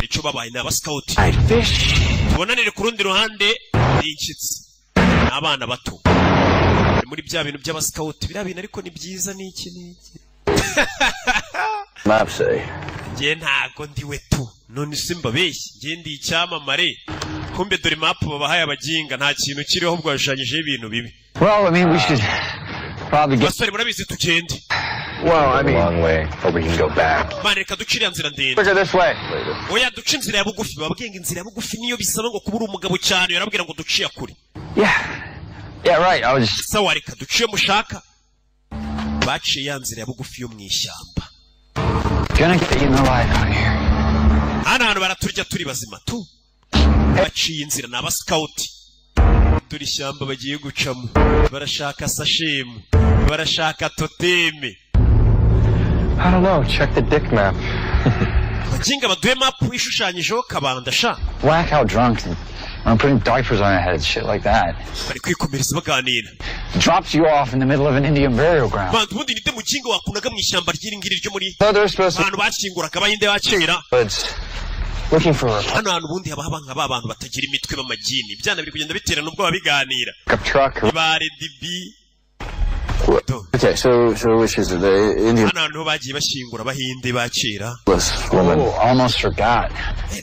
icyo babaye ni abasikawuti. I'd fish. Tubonanire ku rundi ruhande. Ni inshyitsi, ni abana bato. Ni muri bya bintu by'abasikawuti, biriya bintu ariko ni byiza n'iki n'iki. Map say. Njye ntago ndiwe tu, none se mbabeshye? Njye ndi icyamamare. Kumbe dore mapu babahaye abaginga, nta kintu kiriho, ahubwo hashushanyijeho ibintu bibi. Well, I mean, we should probably get. Basore, murabizi, tugende. Well, I mean, long way, or we can go back. Mane, reka duce iriya nzira ndende. Quicker this way. Oya, duce inzira ya bugufi. Bababwiye ngo inzira ya bugufi niyo bisaba ngo kuba uri umugabo cyane, yarabwira ngo duciye kure. Yeah, right. I was. Sawa, reka duciye mushaka. Baciye ya nzira ya bugufi yo mu ishyamba. Gonna get eaten alive out here. Hano hantu baraturya turi bazima tu. Baciye inzira, ni abasikawuti. Dore ishyamba bagiye gucamo, barashaka sachem, barashaka totem. I don't know. Check the dick map. Baginga baduhe mapu ishushanyijeho kabanda sha. Blackout drunk. I'm putting diapers on her head, shit like that. Bari kwikomereza baganira. Drops you off in the middle of an Indian burial ground. Bantu, ubundi ninde muginga wakunaga mu ishyamba ry'iri ngiri ryo muri So they're supposed to ahantu bashyinguraga Abahinde ba kera? Woods. Looking for a Hano hantu ubundi haba haba nka ba bantu batagira imitwe b'amagini. Ibyana biri kugenda biterana ubwoba biganira. Pickup truck. Ba Redibi. Okay, so which is it? The Indian Hano hantu ho bagiye bashyingura Abahinde ba kera. Woman. Oh, almost forgot.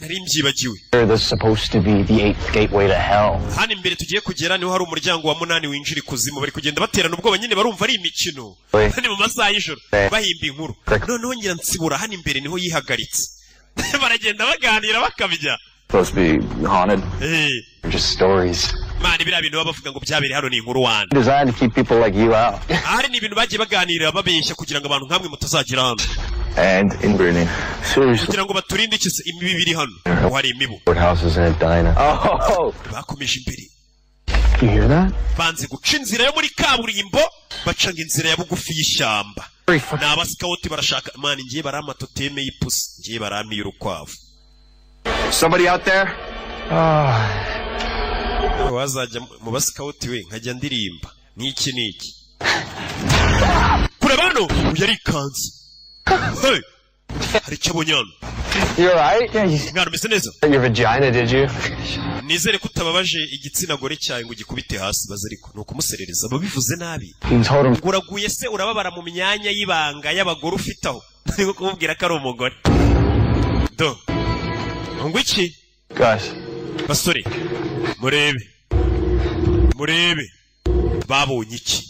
Nari mbyibagiwe. There's supposed to be the eighth gateway to hell. Hano imbere tugiye kugera niho hari umuryango wa munani winjira ikuzimu. Bari kugenda baterana ubwoba nyine, barumva ari imikino. Ni mu masaha y'ijoro, bahimba inkuru. Noneho Nyiransibura hano imbere niho yihagaritse. Baragenda baganira bakabya. Supposed to be haunted. Just stories. Man, biriya bintu baba bavuga ngo byabereye hano ni inkuru wana. Designed to keep people like you out. Ahari ni ibintu bagiye baganira babeshya kugira ngo abantu nkamwe mutazagera hano. And inbreeding. Seriously. Kugira ngo baturinde iki se? Imibu iri hano, aho hari imibu. Houses in Edina. Oh! Bakomeje imbere. You hear that? Banze guca inzira yo muri kaburimbo, bacanga inzira ya bugufi y'ishyamba. Ni abasikawuti, barashaka man. Ngiye barampa totem y'ipusi, ngiye barampa iy'urukwavu. Somebody out there? Wazajya mu basikawuti we nkajya ndirimba n'iki n'iki. Kureba hano, uyu arikanze. Hey! Hari icyo abonye hano. You alright? Yeah, you Mwana, umeze neza? Your vagina, did you? Nizere ko utababaje igitsina gore cyawe ngo ugikubite hasi. Baze ariko ni ukumuserereza, babivuze nabi. You told him. Ngo uraguye se, urababara mu myanya y'ibanga y'abagore ufite aho? Ni nko kumubwira ko ari umugore do ngo iki? Guys, Basore, murebe, murebe, babonye iki?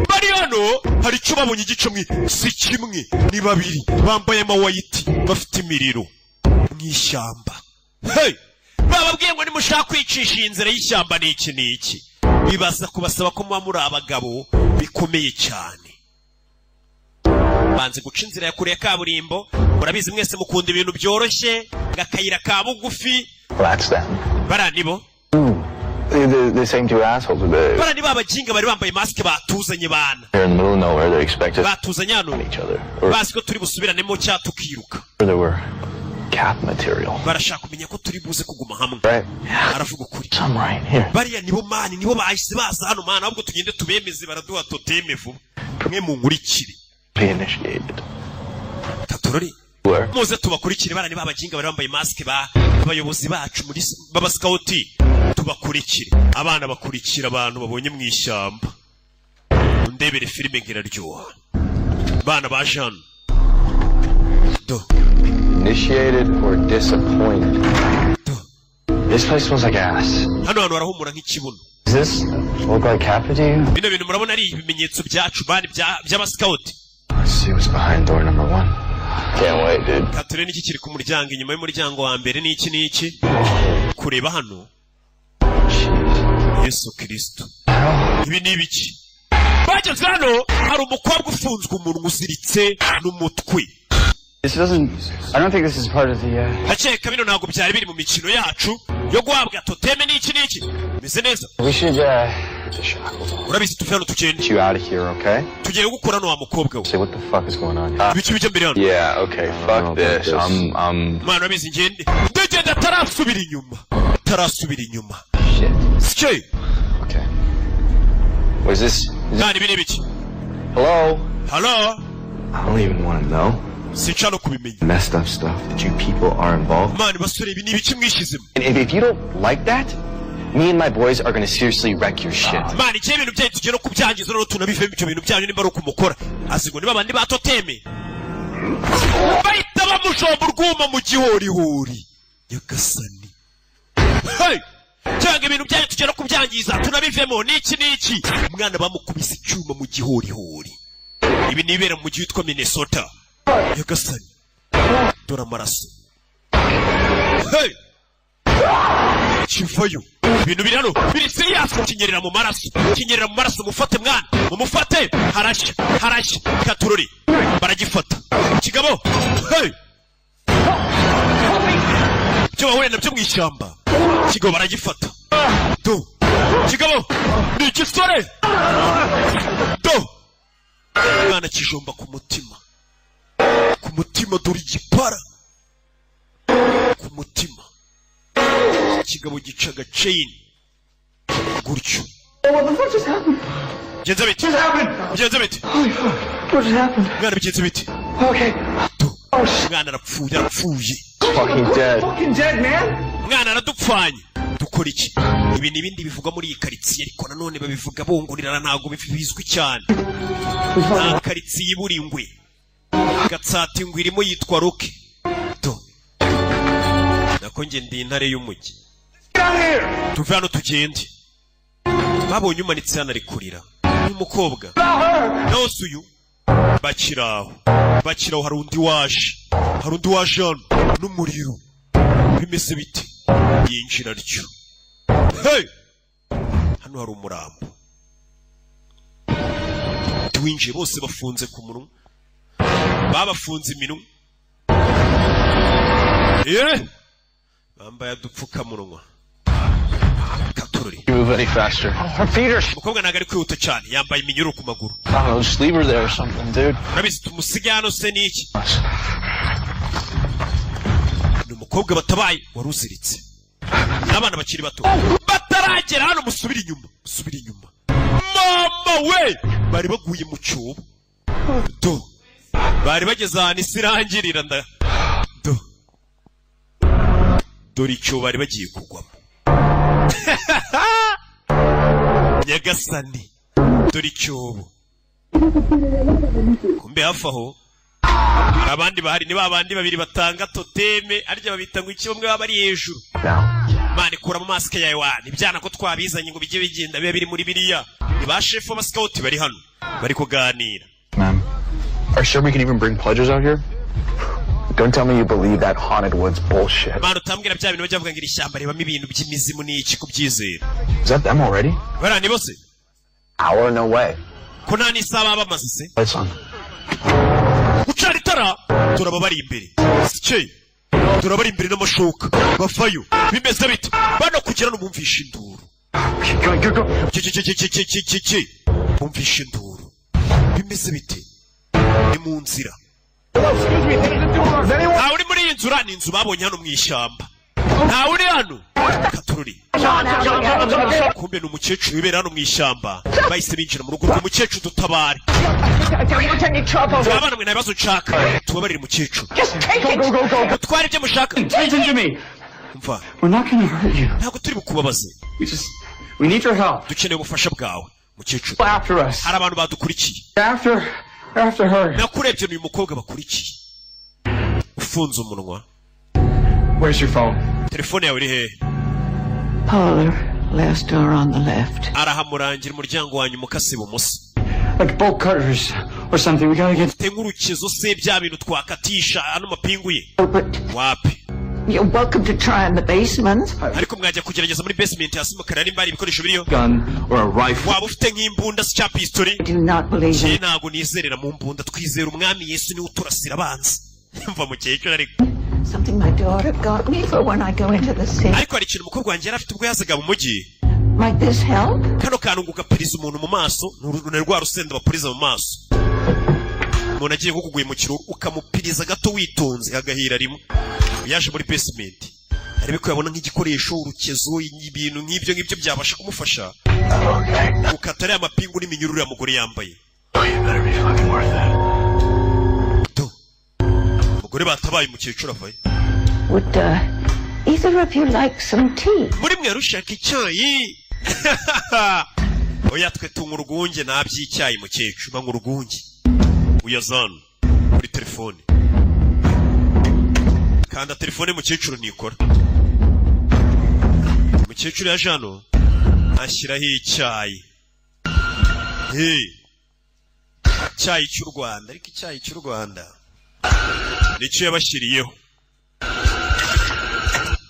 Bari hano, hari icyo babonye. Igice mwe si kimwe, ni babiri, bambaye amawayiti, bafite imiriro mu ishyamba. Hey! Bababwiye ngo nimushaka kwicisha iyi nzira y'ishyamba ni iki n'iki, bibaza kubasaba ko muba muri abagabo bikomeye cyane. Banze guca inzira ya kure ya kaburimbo. Murabizi mwese mukunda ibintu byoroshye, ngo akayira ka bugufi. Well, that's them. Bariya nibo. The same two assholes with the Bariya ni ba baginga bari bambaye masike batuzanye bana. They're in the middle of nowhere. They expect us Batuzanye hano each other. Or bazi ko turi busubiranemo cyangwa tukiruka. they were cap material. Barashaka kumenya ko turi buze kuguma hamwe. Right? Aravuga ukuri. I'm right here. Bariya nibo man, nibo bahise baza hano man. Ahubwo tugende tubemeze, baraduha totem vuba. Mwe munkurikire. Be initiated. Katorori. Where? Muze tubakurikire. Bariya ni babaginga bari bambaye masike ba abayobozi bacu muri b'abasikawuti. Tubakurikire. Abana bakurikira abantu babonye mu ishyamba. Ndebere filime ngiraryoha. Bana baje hano do. Initiated or disappointed? This place smells like ass. Hano hantu harahumura nk'ikibuno. Does this look like Kappa to you? Bino bintu murabona ari ibimenyetso byacu bani by'abasikawuti? Let's see what's behind door number one. Can't wait, dude. Kature n'iki kiri ku muryango, inyuma y'umuryango wa mbere n'iki n'iki? Kureba hano, Yesu Kirisito, ibi ni ibiki? Bageze hano hari umukobwa ufunzwe umunwa uziritse n'umutwe. This doesn't. I don't think this is part of the. Ndakeka bino ntabwo byari biri mu mikino yacu yo guhabwa totem n'iki n'iki. Meze neza. We should. Urabizi, tuve hano tugende. Get you out of here, okay? Tugiye gukora hano wa mukobwa we. Say, what the fuck is going on here? Ibiki bijya mbere hano? Yeah, okay, fuck this. I'm Mwana, urabizi, ngende, ndagenda. Atarasubira inyuma, atarasubira inyuma. Shit. Sike. Okay. What is this? Mwana, ibi ni ibiki? Hello? Hello? I don't even want to know. Sinshaka no kubimenya. Messed up stuff that you people are involved. Mwana, basore, ibi ni ibiki mwishyizemo? And if you don't like that, me and my boys are gonna seriously wreck your shit. Mwana, igihe ibintu byanyu tugiye no kubyangiza, noneho tunabivemo ibyo bintu byanyu. Nimba ari ukumukora azi ngo niba abandi ba totem, bahita bamushomba urwuma mu gihorihori. Nyagasani, hey! Cyangwa ibintu byanyu tugiye no kubyangiza, tunabivemo n'iki n'iki. Umwana bamukubise icyuma mu gihorihori. Ibi nibera mu mujyi witwa Minnesota. Nyagasani, dore amaraso. Hey! Kivayo. Ibintu biri hano biri serious. Kinyerera mu maraso, kinyerera mu maraso. Mufate mwana, mumufate. Harashya, harashya. Katurori, baragifata kigabo. Hey! Ibyo bahuye nabyo mu ishyamba, kigabo baragifata. Do, kigabo ni igisore. Do, umwana kijomba ku mutima, ku mutima. Dore igipara ku mutima. Ikigabo gica agaceyini gutyo. Bigenze bite? Bigenze bite? What just happened? Mwana, bigenze bite? Okay. Umwana arapfuye, arapfuye. Fucking dead. Fucking dead, man. Mwana aradupfanye, dukora iki? Ibi ni ibindi bivugwa muri iyi karitsiye, ariko nanone babivuga bungurirana, ntabwo bizwi cyane. Nta karitsiye ibura ingwe. Gatsata ingwe irimo yitwa Roke. Do, nako njye ndi intare y'umujyi. Tuve hano tugende. Babonye umanitse hano ari kurira n'umukobwa nawe si uyu. Bakiraho, bakiraho, hari undi waje, hari undi waje hano n'umuriro. Bimeze bite? Yinjira atyo. Hey! Hano hari umurambo. Tuwinjiye, bose bafunze ku munwa, babafunze iminwa, bambaye udupfukamunwa. Katururi. You move any faster. Her feet are. Umukobwa ntabwo ari kwihuta cyane, yambaye iminyururu ku maguru. I don't know, just leave her there or something, dude. Urabizi, tumusige hano se ni iki? Ni umukobwa batabaye wari uziritse n'abana bakiri bato. Bataragera hano, musubire inyuma, musubire inyuma. Mama we, bari baguye mu cyobo. Do, bari bageze ahantu isi irangirira. Nda do, dore icyobo bari bagiye kugwamo. Nyagasani, dore icyobo. Kumbe hafi aho hari abandi bahari, ni ba bandi babiri batanga toteme, arya babita ngo iki, bamwe baba bari hejuru. Mani, kuramo masike yawe wa ibyana ko twabizanye ngo bijye bigenda biba biri muri biriya. Ni ba shefu b'abasikawuti bari hano, bari kuganira. Man. Are you sure we can even bring pledges out here? Don't tell me you believe that haunted woods bullshit. Mani, utambwira bya bintu bajya bavuga ngo iri shyamba ribamo ibintu by'imizimu n'iki, kubyizera. Is that them already? Bariya ni bose. Hour? No way. Ko nta n'isaha baba bamaze se? Lights on. Gucana itara, turaba bari imbere sikeye, turaba bari imbere n'amashoka bavayo. Bimeze bite bano kugira ngo bumvishe induru? Go, go, go. Ki ki ki ki ki ki ki ki, bumvishe induru. Bimeze bite? Ni mu nzira. Ntawe uri muri iyi nzu. Uriya ni inzu babonye hano mu ishyamba, ntawe uri hano. Katururi. Kumbe ni umukecuru wibera hano mu ishyamba. Bahise binjira mu rugo rw'umukecuru. Dutabare abana mwe, nta bibazo nshaka. Tubabarire umukecuru, mutware ibyo mushaka. Listen to me. Mva. We're not gonna hurt you. Ntabwo turi bukubabaze. We need your help. Dukeneye ubufasha bwawe, mukecuru. After us. Hari abantu badukurikiye. After her. Nakurebye, ni uyu mukobwa bakurikiye ufunze umunwa. Where's your phone? Telefone yawe iri hehe? Parlor, last door on the left. Arahamurangira, umuryango wa nyuma ukase ibumoso. Like bolt cutters or something. We gotta get. Ufite nk'urukezo se, bya bintu twakatisha ano mapingu ye? But Wapi. you're welcome to try in the basement. Ariko mwajya kugerageza muri basement hasi mukareba nimba hari ibikoresho biriyo. Gun or a rifle. Waba ufite nk'imbunda se cya pistori? I do not believe Njye in ntabwo nizerera mu mbunda, twizera umwami Yesu, niwe uturasira abanzi. Mva mukecuru ariko. Something my daughter got me for when I go into the city. Ariko hari ikintu umukobwa wanjye yari afite ubwo yazaga mu mujyi. Might this help? Kano kantu ngo ugapiriza umuntu mu maso, ni rwa rusenda bapuriza mu maso. Umuntu agiye nko kuguhemukira, ukamupiriza gato witonze, agahira rimwe. Yaje muri basement arebe ko yabona nk'igikoresho, urukezo, ibintu nk'ibyo ngibyo byabasha kumufasha gukata ariya mapingu n'iminyururu uriya mugore yambaye. Do, umugore batabaye, umukecuru avayo. Would either of you like some tea? Muri mwe rushaka icyayi? Oya, twe tunywa urwunge, nta by'icyayi mukecuru, banywa urwunge. Uyazana kuri telefone, kanda telefone mukecuru nikora. Umukecuru yaje hano ashyiraho icyayi. Hey. Icyayi cy'u Rwanda, ariko icyayi cy'u Rwanda nicyo yabashyiriyeho.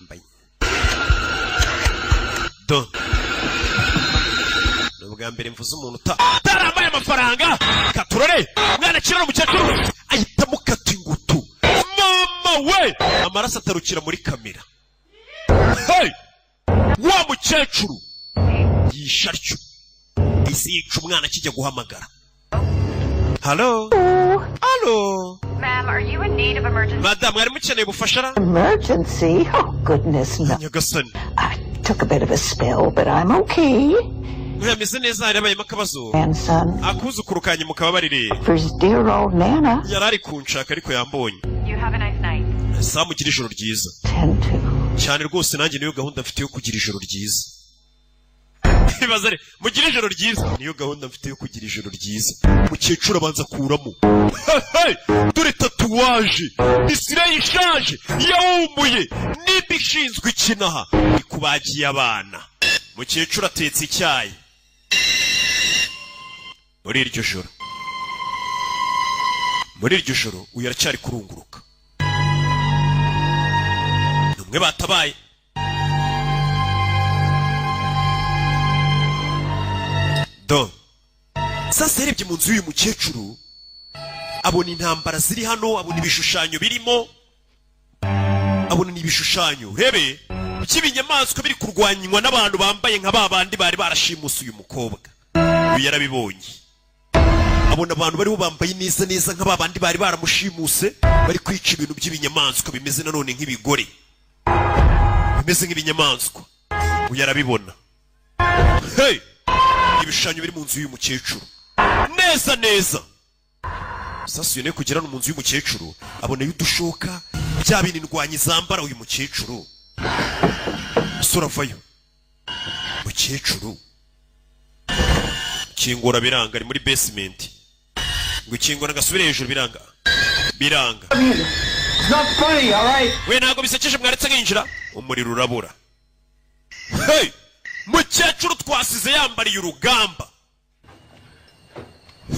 Mbaye. Do, ni ubwa mbere mvuze umuntu utarambaye amafaranga. Katurore, mwana akira umukecuru ahita amukata ingutu. Mama we, amaraso atarukira muri kamera. Hey! Wa mukecuru yishe atyo, isi yica umwana akijya guhamagara. Halo, halo. Ma'am, are you in need of emergency? Madamu, mwari mukeneye ubufasha ra? Emergency? Oh, goodness, no. Nyagasani. I took a bit of a spill, but I'm okay. Ameze neza, hari habayemo akabazo. Grandson, Akuzukuru kanjye mukababarire. for his dear old Nana. Yari ari kunshaka ariko yambonye. You have a nice night. Saa, mugire ijoro ryiza. Cyane rwose, nanjye niyo gahunda mfite yo kugira ijoro ryiza. Ibaze re, mugire ijoro ryiza, niyo gahunda mfite yo kugira ijoro ryiza. Mukecuru abanza akuramo. Hey! Dore tatouage, isire ishaje yawumuye nimba ishinzwe ikinaha ikubagiye abana. Mukecuru atetse icyayi muri iryo joro. Muri iryo joro uyu aracyari kurunguruka, ni umwe batabaye. Do sasa yarebye mu nzu y'uyu mukecuru, abona intambara ziri hano, abona ibishushanyo birimo, abona n'ibishushanyo urebe by'ibinyamaswa biri kurwanywa n'abantu bambaye nka ba bandi bari barashimuse uyu mukobwa. Uyu yarabibonye, abona abantu bariho bambaye neza neza nka ba bandi bari baramushimuse, bari kwica ibintu by'ibinyamaswa bimeze nanone nk'ibigore, bimeze nk'ibinyamaswa. Uyu arabibona. Hey! Ibishushanyo biri mu nzu y'uyu mukecuru neza neza. Sasa uyu nawe kugera no mu nzu y'umukecuru, abonayo udushoka, bya bintu indwanyi zambara. Uyu mukecuru, umusore avayo, mukecuru kingura biranga, ari muri basement, ngo ikingura gasubire hejuru, biranga, biranga. It's not funny, all right? We, ntabwo bisekeje, mwaretse nkinjira. Umuriro urabura. Hey! Mukecuru twasize yambariye urugamba.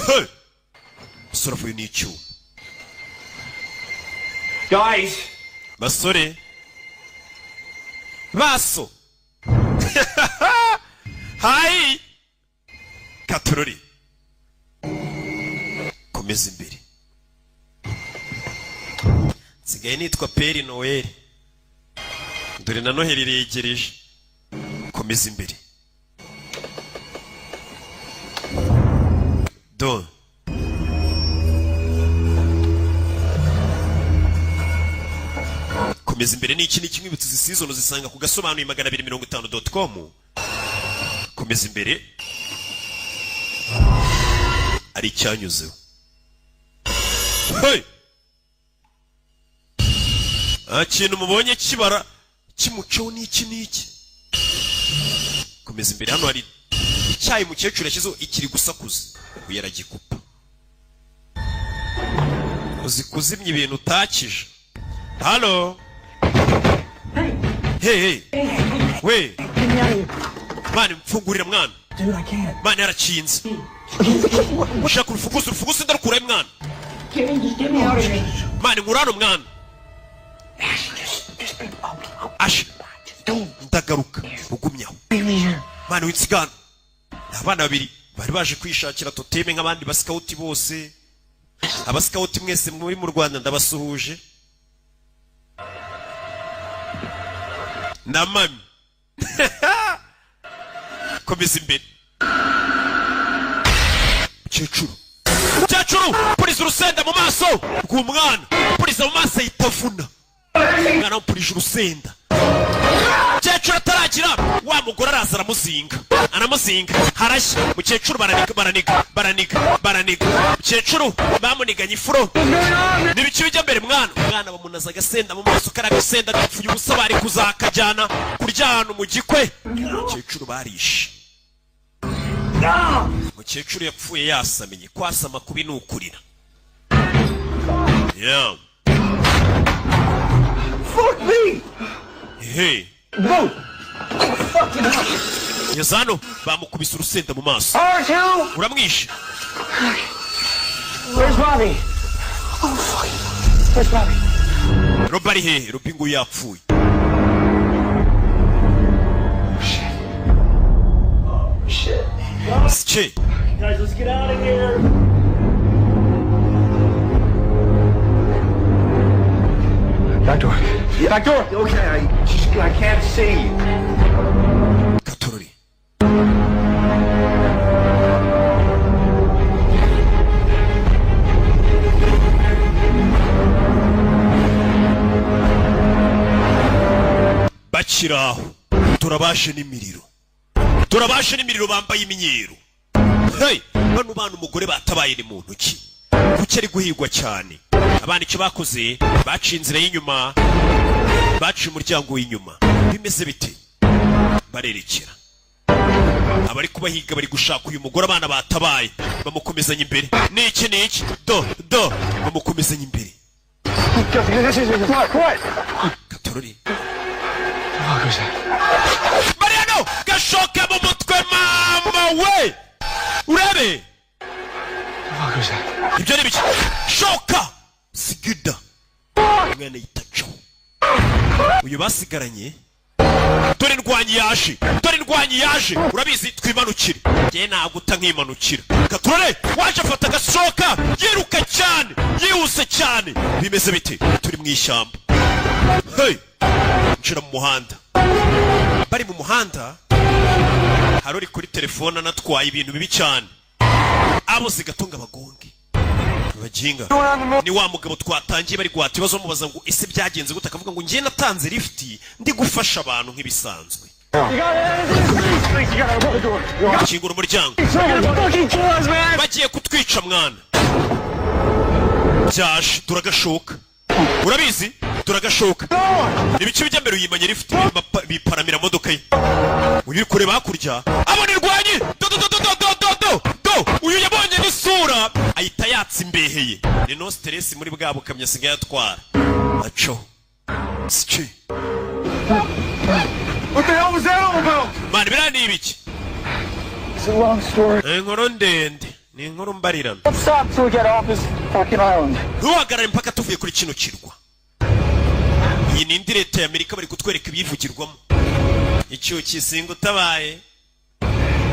Hey! Umusore avuye n'icyuma. Guys! Basore, baso hayi katorori, komeza imbere. Nsigaye nitwa Père Noël, dore na Noheli iregereje. Komeza imbere. Do komeza imbere. Ni iki? Ni kimwe izi season uzisanga ku gasobanuye 250.com. Komeza imbere, ari icyanyuzeho. Hey! Nta kintu mubonye kibara kimucaho n'iki n'iki. Komeza imbere. Hano hari icyayi umukecuru yashyizeho, ikiri gusakuza. Uyu aragikupa. Uzi kuzimya ibintu utakije? Halo, hey, hey, we mwana, mfungurira mwana. Dude, I can't. Mwana, yarakinze. Ushaka urufunguzo? Urufunguzo ndarukurayo mwana. Just get me out of here. Mwana, nkura hano mwana. Asha, ndagaruka, ugumyaho mwana, w'insigano. Ni abana babiri bari baje kwishakira totem nk'abandi basikawuti bose. Abasikawuti mwese muri mu Rwanda, ndabasuhuje. Na mami, komeza imbere. Mukecuru, mukecuru, puriza urusenda mu maso rw'umwana. Puriza mu maso, ahita avuna umwana. Amupurije urusenda, mukecuru ataragira. Wa mugore araza aramuzinga, aramuzinga, harashya. Mukecuru baraniga, baraniga, baraniga, baraniga. Mukecuru bamuniganye ifuro. N'ibiki bijya mbere mwana? Umwana bamunaza agasenda mu maso. Kariya gasenda gapfuye ubusa, bari kuzakajyana kurya ahantu mu gikwe. Mukecuru barishe. Mukecuru yapfuye yasamenye. Kwasama kubi ni ukurira. Yeah. Fuck me! Hey. No! Fucking hell! Ngeze hano bamukubise urusenda mu maso. R2! Uramwishe. Where's Robbie? Oh, fuck. Where's Robbie? Robi ari hehe? Robi ngo yapfuye. Shit. Sike. Guys, let's get out of here. Back door. Back door! Okay, I just I can't see. Katorori. Bakiri aho, turabashe n'imiriro, turabashe n'imiriro, bambaye imyeru. Hey, bano bana umugore batabaye ni mu ntoki, kuki ari guhigwa cyane? Abana icyo bakoze, baciye inzira y'inyuma, baciye umuryango w'inyuma. Bimeze bite? Barerekera abari kubahiga, bari gushaka uyu mugore abana batabaye, bamukomezanya imbere. Niki niki? Do do, bamukomezanya imbere. What? What? Katorori Mariano gashoka mu mutwe. Mama we, urebe ibyo ni biki? Shoka sigida, umwana yitacaho uyu basigaranye. Dore ndwanyi yaje, dore ndwanyi yaje. Urabizi, twimanukire, njye naguta nkimanukira. Katurore waje afata agashoka, yiruka cyane, yihuse cyane. Bimeze bite? Turi mu ishyamba. Hey, nshira mu muhanda. Bari mu muhanda, hari uri kuri telefone anatwaye ibintu bibi cyane, abo zigatunga abagonge baginga. Ni wa mugabo twatangiye bari guhata ibibazo, bamubaza ngo ese byagenze gute? Akavuga ngo njye natanze lifuti ndi gufasha abantu nk'ibisanzwe. Kingura umuryango, bagiye kutwica mwana. Byaje, turagashoka, urabizi, turagashoka. Ibice bijya mbere, uyimanye lifuti, biparamira modoka ye. Uyu uri kureba hakurya abona irwanyi. Do do do do do do do do. Uyu yabonye n'isura, ahita yatsa imbeheye. Ni no stress muri bwa bukamyo asigaye atwara. Aco sici. What the hell was that all about? Man, biriya ni ibiki? It's a long story. Ni inkuru ndende, ni inkuru mbarirano. Don't stop till we get off this fucking island. Ntuhagarare mpaka tuvuye kuri kino kirwa. Iyi ni indi leta ya Amerika, bari kutwereka ibiyivugirwamo. Icyuki singa utabaye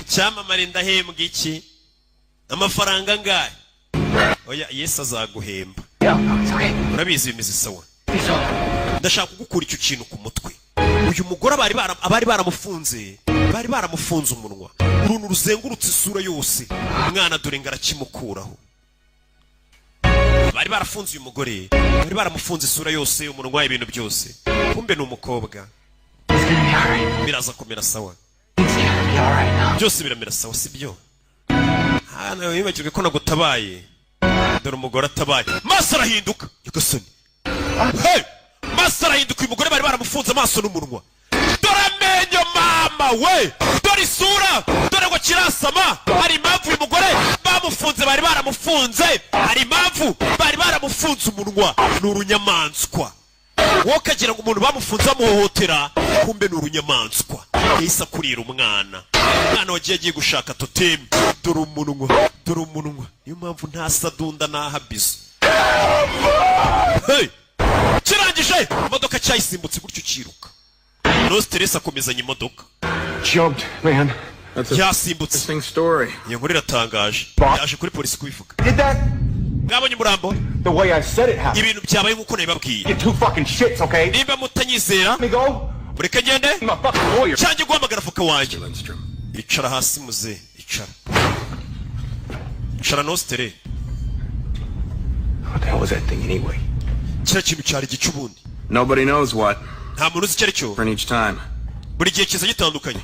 icyamamare, ndahembwa iki? Amafaranga angahe? Oya, Yesu azaguhemba. Urabizi, bimeze sawa. Ndashaka kugukura icyo kintu ku mutwe. Uyu mugore abari baramufunze, bari baramufunze umunwa, uruntu ruzengurutse isura yose. Umwana dore ngo arakimukuraho. Bari barafunze uyu mugore, bari baramufunze isura yose, umunwa, ibintu byose. Kumbe ni umukobwa. Biraza kumera sawa, byose biramera sawa, si byo? Hano wibagirwe ko nagutabaye. Dore umugore atabaye, maso arahinduka. Nyagasani! Hey! Maso arahinduka. Uyu mugore bari baramufunze amaso n'umunwa. Dore amenyo, mama we, dore isura, dore ngo kirasama. Hari impamvu uyu mugore bamufunze, bari baramufunze, hari impamvu bari baramufunze umunwa. Ni urunyamaswa. Wowe ukagira ngo umuntu bamufunze bamuhohotera, kumbe ni urunyamaswa. Yahise akurira umwana, umwana wagiye agiye gushaka totemu. Dore umunwa, dore umunwa. Niyo mpamvu nta sadunda n'aha bizo. Hey! Kirangije imodoka cyayisimbutse gutyo kiruka. No stress, akomezanya imodoka. Jumped, man. Yasimbutse. Story. Iyo nkuru iratangaje, yaje kuri polisi kubivuga. Did that? Mwabonye umurambo? The way I said it happened. Ibintu byabaye nk'uko nabibabwiye. Get two fucking shits, okay? Nimba mutanyizera, mureke ngende cyangwa guhamagara avoka wanjye. Icara hasi muze, icara, icara nostere. What the hell was that thing anyway? Kiriya kintu cyari igice ubundi? Nobody knows what. Nta muntu uzi icyo ari cyo. Different each time. Buri gihe kiza gitandukanye.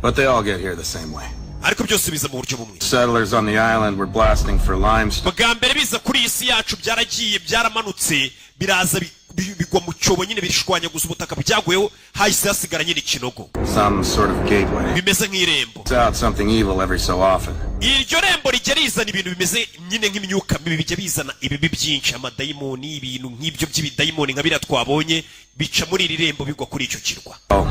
But they all get here the same way. Ariko byose biza mu buryo bumwe. Settlers on the island were blasting for limestone. Bwa mbere biza kuri iyi si yacu, byaragiye, byaramanutse, biraza bigwa mu cyobo nyine, bishwanyaguza ubutaka byaguyeho, hahise hasigara nyine ikinogo. Some sort of gateway. Bimeze nk'irembo. It's out something evil every so often. Iryo rembo rijya rizana ibintu bimeze nyine nk'imyuka mibi, bijya bizana ibibi byinshi, amadayimoni, ibintu nk'ibyo by'ibidayimoni nka biriya twabonye, bica muri iri rembo bigwa kuri icyo kirwa. Oh,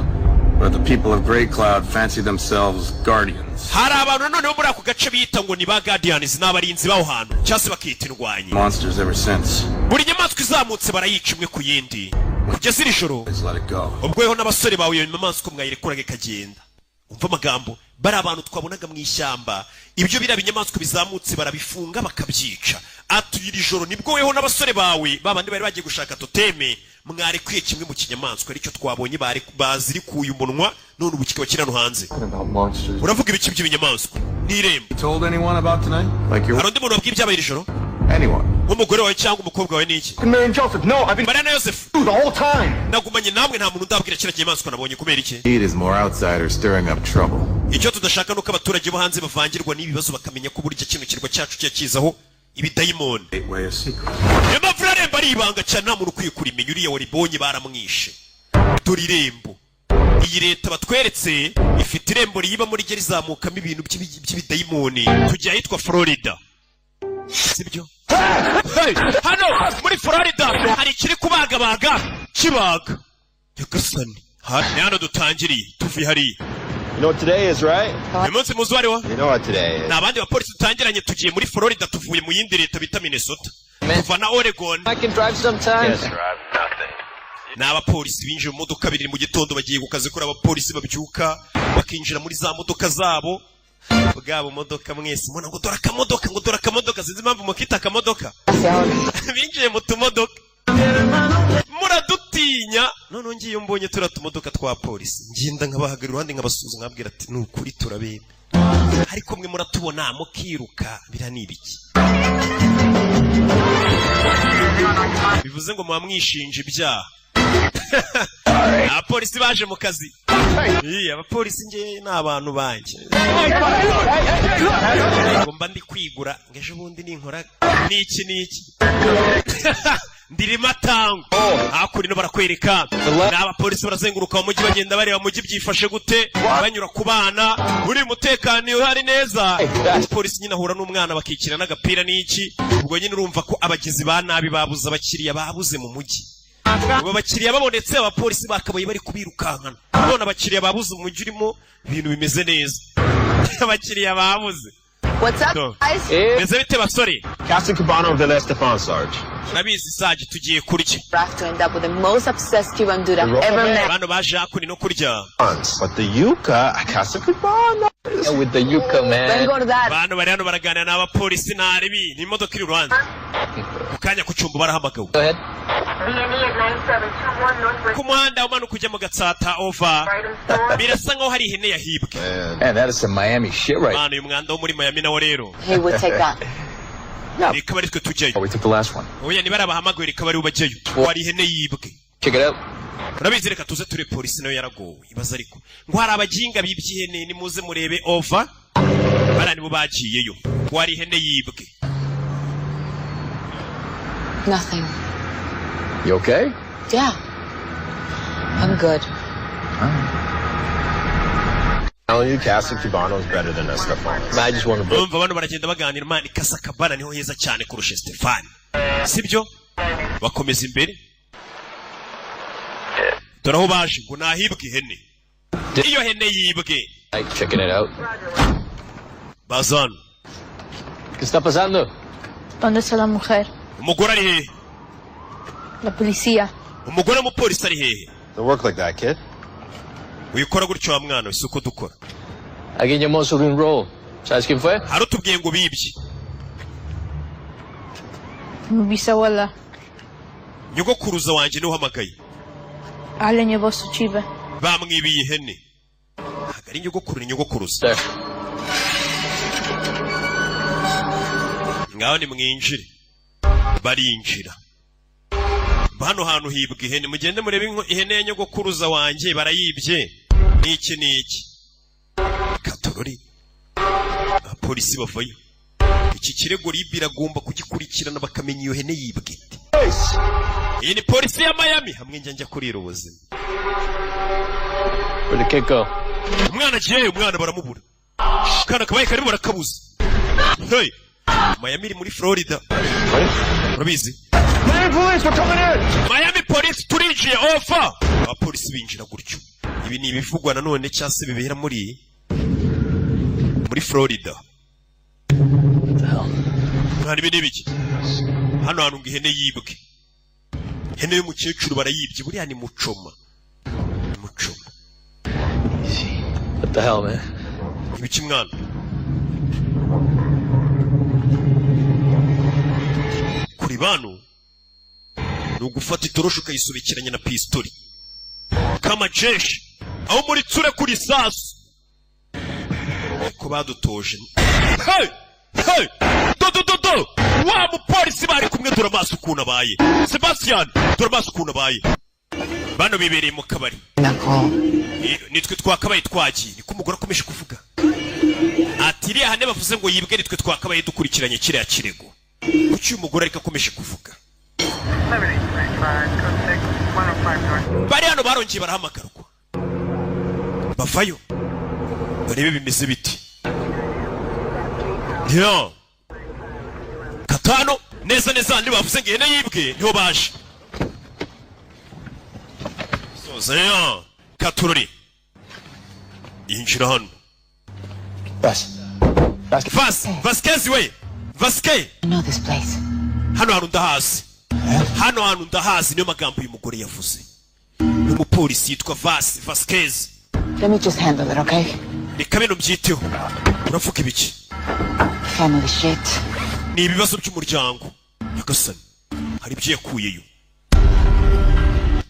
but the people of Great Cloud fancy themselves guardians. Hari abantu nanone bo muri ako gace bita ngo ni ba guardians, ni abarinzi b'aho hantu, cyangwa se bakita indwanyi. Monsters ever since. Buri nyamaswa izamutse barayica imwe ku yindi kugeza iri joro. Please let it go. Ubwo weho n'abasore bawe iyo nyamaswa mwayirekuraga ikagenda. Umva amagambo, bari abantu twabonaga mu ishyamba, ibyo biriya binyamaswa bizamutse barabifunga bakabyica. Atuye iri joro nibwo weho n'abasore bawe babandi bari bagiye gushaka toteme Mwarekuye kimwe mu kinyamaswa, aricyo twabonye bazirikuye umunwa, none ubu kikaba kiri hano hanze. About monsters. Uravuga ibice by'ibinyamaswa n'irembo. Told anyone about tonight? Like your Hari undi muntu wabwiye ibyabaye iri joro? Anyone. Nk'umugore wawe cyangwa umukobwa wawe n'iki? Mary and Joseph. No, I've been Mariya na Yosefu. the whole time. Nagumanye namwe, nta muntu ndabwira kiriya kinyamaswa nabonye. Kubera iki? Need is more outsiders stirring up trouble. Icyo tudashaka ni uko abaturage bo hanze bavangirwa n'ibi bibazo, bakamenya ko burya kino kirwa cyacu kiba kizaho ibidayimoni. Gateway a secret. Niyo mpamvu irembo ari ibanga cyane, nta muntu ukwiye kurimenya. Uriya waribonye baramwishe. Dore irembo iyi leta batweretse ifite, irembo riyibamo rijya rizamukamo ibintu by'ibidayimoni. Tujya ahitwa Florida, sibyo? Hey, hano muri Florida hari ikiri kubagabaga kibaga. Nyagasani, ni hano dutangiriye tuvuye hariya. You know what today is, right? Uyu munsi muzi uwo ari wo? You know what today is. Ni abandi bapolisi dutangiranye, tugiye muri Florida, tuvuye mu yindi leta bita Minnesota, tuva na Oregon. I can drive sometimes. Ni abapolisi binjiye mu modoka 2 mu gitondo, bagiye ku kazi. Kuri abapolisi babyuka bakinjira muri za modoka zabo, bwabo modoka mwese mubona ngo dore akamodoka, ngo dore akamodoka, sinzi impamvu mukita akamodoka. Binjiye mu tumodoka muradutinya. Noneho ngiye mbonye turiya tumodoka twa polisi, ngenda nkabahagarara iruhande, nkabasuhuza, nkabwira ati: "Ni ukuri turabeba, ariko mwe muratubona mukiruka." Biriya ni ibiki? Bivuze ngo muba mwishinja ibyaha. Abapolisi baje mu kazi. Ii, abapolisi nge ni abantu banjye, ngo mba ndi kwigura ngo ejo bundi ninkora n'iki n'iki ndirimo atango. Hakurino barakwereka ni abapolisi barazenguruka mu mujyi, bagenda bareba mu mujyi byifashe gute, banyura ku bana, uri umutekano uhari neza. Umupolisi nyine ahura n'umwana bakikina n'agapira n'iki. Ubwo nyine urumva ko abagizi ba nabi babuze abakiriya, babuze mu mujyi. Ubu abakiriya babonetse, abapolisi bakabaye bari kubirukankana. None abakiriya babuze, umujyi urimo ibintu bimeze neza, abakiriya babuze. What's up, So. guys? Meze bite basore? Captain Cubano of the Les Defense, Sarge. Urabizi Sarge, tugiye kurya. Have to end up with the most obsessed Cuban dude I've ever met. Bano baje hakuno no kurya. But the yuca, Casa Cubano. With the yuca, man. Let's go to that. Bano bari hano baraganira n'abapolisi, ntaribi ni imodoka iri iruhande mu kanya ku cyumba barahamagawe ku muhanda umanuka ujya mu Gatsata, over. Birasa nkaho hari ihene yahibwe. Man, that is some Miami shit right. Mwana, uyu mwanda wo muri Miami nawo rero. He would take that. Reka bari twe tujyayo. Oh, we took the last one. Oya, niba ari abahamagawe, reka bari bajyayo, hari ihene yibwe. Check it out. Urabizi, reka tuze ture. Polisi nayo yaragowe, ibaza ariko ngo hari abaginga bibye ihene, nimuze murebe, over. Bariya nibo bagiyeyo ngo hari ihene yibwe. Nothing. You okay? Yeah. I'm good. Telling you, Casa Cubano is better than Estefan's. I just want to Urumva bano baragenda baganira. Imana, Casa Cabana niho heza cyane kurusha Stefani, sibyo? Bakomeza imbere, dore aho baje ngo nahibwe ihene. Iyo hene yibwe. Like checking it out. Bazana. ¿Qué está pasando? ¿Dónde está la mujer? Umugore ari hehe? La policía. Umugore w'umupolisi ari hehe? Don't work like that, kid. Wikora gutyo wa mwana we, si uko dukora. Alguien llamó sobre un robo. ¿Sabes quién fue? Hari utubwiye ngo bibye. Mi bisabuela. Nyogokuruza wanjye niwe uhamagaye. Alguien llevó su chiva. Bamwibiye ihene. Ntabwo ari nyogokuru, ni nyogokuruza. Ngaho nimwinjire. Barinjira. Hano hantu hibwa ihene, mugende murebe ihene ya nyogokuruza wanjye barayibye, n'iki n'iki katorori. Abapolisi bavayo, iki kirego RIB iragomba kugikurikirana, bakamenya iyo hene yibwe ite. Iyi ni polisi ya Miami, hamwe njya kurira ubuzima. Where'd the kid go? Umwana agiyeyo, umwana baramubura. Akana kabaye karimo barakabuza. Hey! Miami iri muri Florida, urabizi. Miami police, we're coming in! Miami police, turinjiye, over. Abapolisi binjira gutyo. Ibi ni ibivugwa nanone cyangwa se bibera muri Florida. Mwana, ibi ni ibiki hano hantu? Ngo ihene yibwe, ihene y'umukecuru barayibye. Buriya ni mucoma, ni mucoma. What the hell, man? Ibiki mwana? Kuri bano Ni ugufata itoroshi ukayisobekeranya na pistori kamajeshi aho muri tsure kuri sasu ko badutoje. Hey! Hey! Do do do do! Wa mupolisi bari kumwe, dore amaso ukuntu abaye. Sebastian, dore amaso ukuntu abaye. Bano bibereye mu kabari. Nitwe twakabaye twagiye, niko umugore akomeje kuvuga ati iriya hane bavuze ngo yibwe, nitwe twakabaye dukurikiranye kiriya kirego. Kuki uyu mugore ariko akomeje kuvuga? Bari hano barongeye barahamagarwa, bavayo barebe bimeze biti. Ya katano neza neza handi bavuze ngo ihene yibwe niho baje. Soza ya katurori yinjira hano. Vas Vasquez, we Vasquez. I know this place. Hano hantu ndahazi, hano hantu ndahazi. Niyo magambo uyu mugore yavuze. Ni umupolisi yitwa Vas Vasquez. Let me just handle it, okay? Reka bino mbyiteho. Uravuga ibiki? Family shit. Ni ibibazo by'umuryango. Nyagasani, hari ibyo yakuyeyo,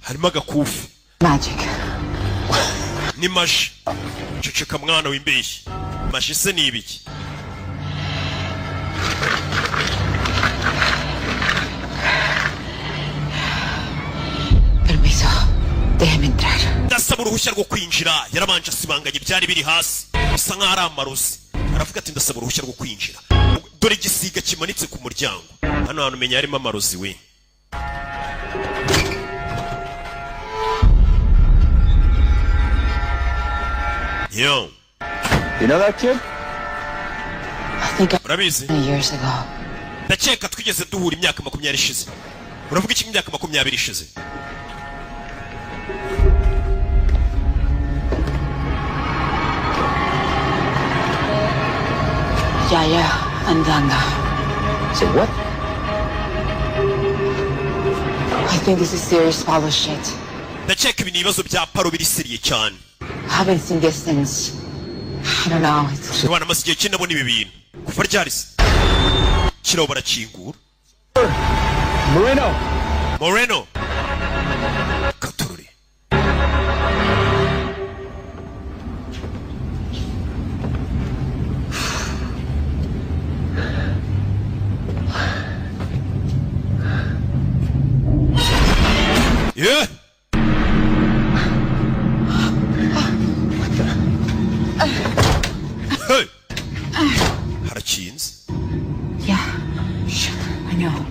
harimo agakufi. Magic. Ni magie. Ceceka mwana w'imbeshyi, magie se ni ibiki? Permiso. Déjeme entrar. Ndasaba uruhushya rwo kwinjira. Yarabanje asibanganya ibyari biri hasi, bisa nk'aho ari amarozi. Aravuga ati ndasaba uruhushya rwo kwinjira. Dore igisiga kimanitse ku muryango. Hano hantu umenya harimo amarozi we. Yo. You know that kid? I think I Urabizi? years ago. Ndakeka twigeze duhura imyaka 20 ishize. Uravuga iki, imyaka 20 ishize? Yaya Andanga. Say what? I think this is serious follow shit. Ndakeka ibi ni ibibazo bya paro biri sérieux cyane. I haven't seen this since, I don't know. It's Abana, amaze igihe kinini abona ibi bintu. Kuva ryari se? Kiraho barakingura. Moreno! Moreno katururi. Yeah! Hey! Harakinze. Yeah. Shit. I know.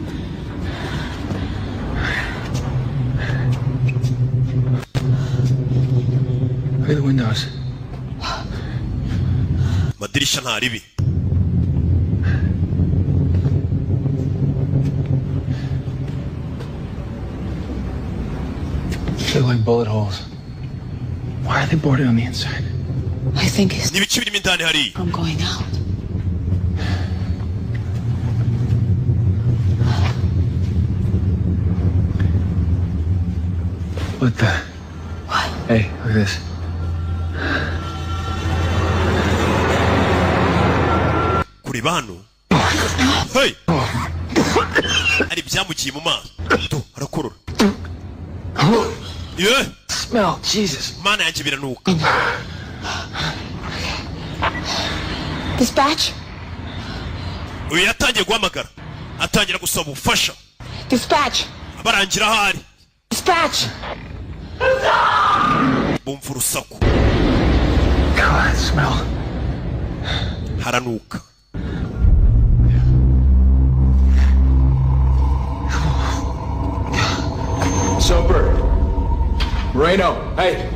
Look at the windows. Amadirishya ntaribi. They look like bullet holes. Why are they boarded on the inside? I think it's Ni ibiki birimo indani hariya? from going out. What the? What? Hey, look at this. Kureba hano, hey! Hari ibyamugiye mu maso do, arakorora ye. Smell, Jesus. Mana yanjye, biranuka. Dispatch? Uyu yatangiye guhamagara, atangira gusaba ubufasha. Dispatch! Barangira aho ari. Dispatch! Bumva urusaku. God, that smell. Haranuka. Soper. Moreno, hey.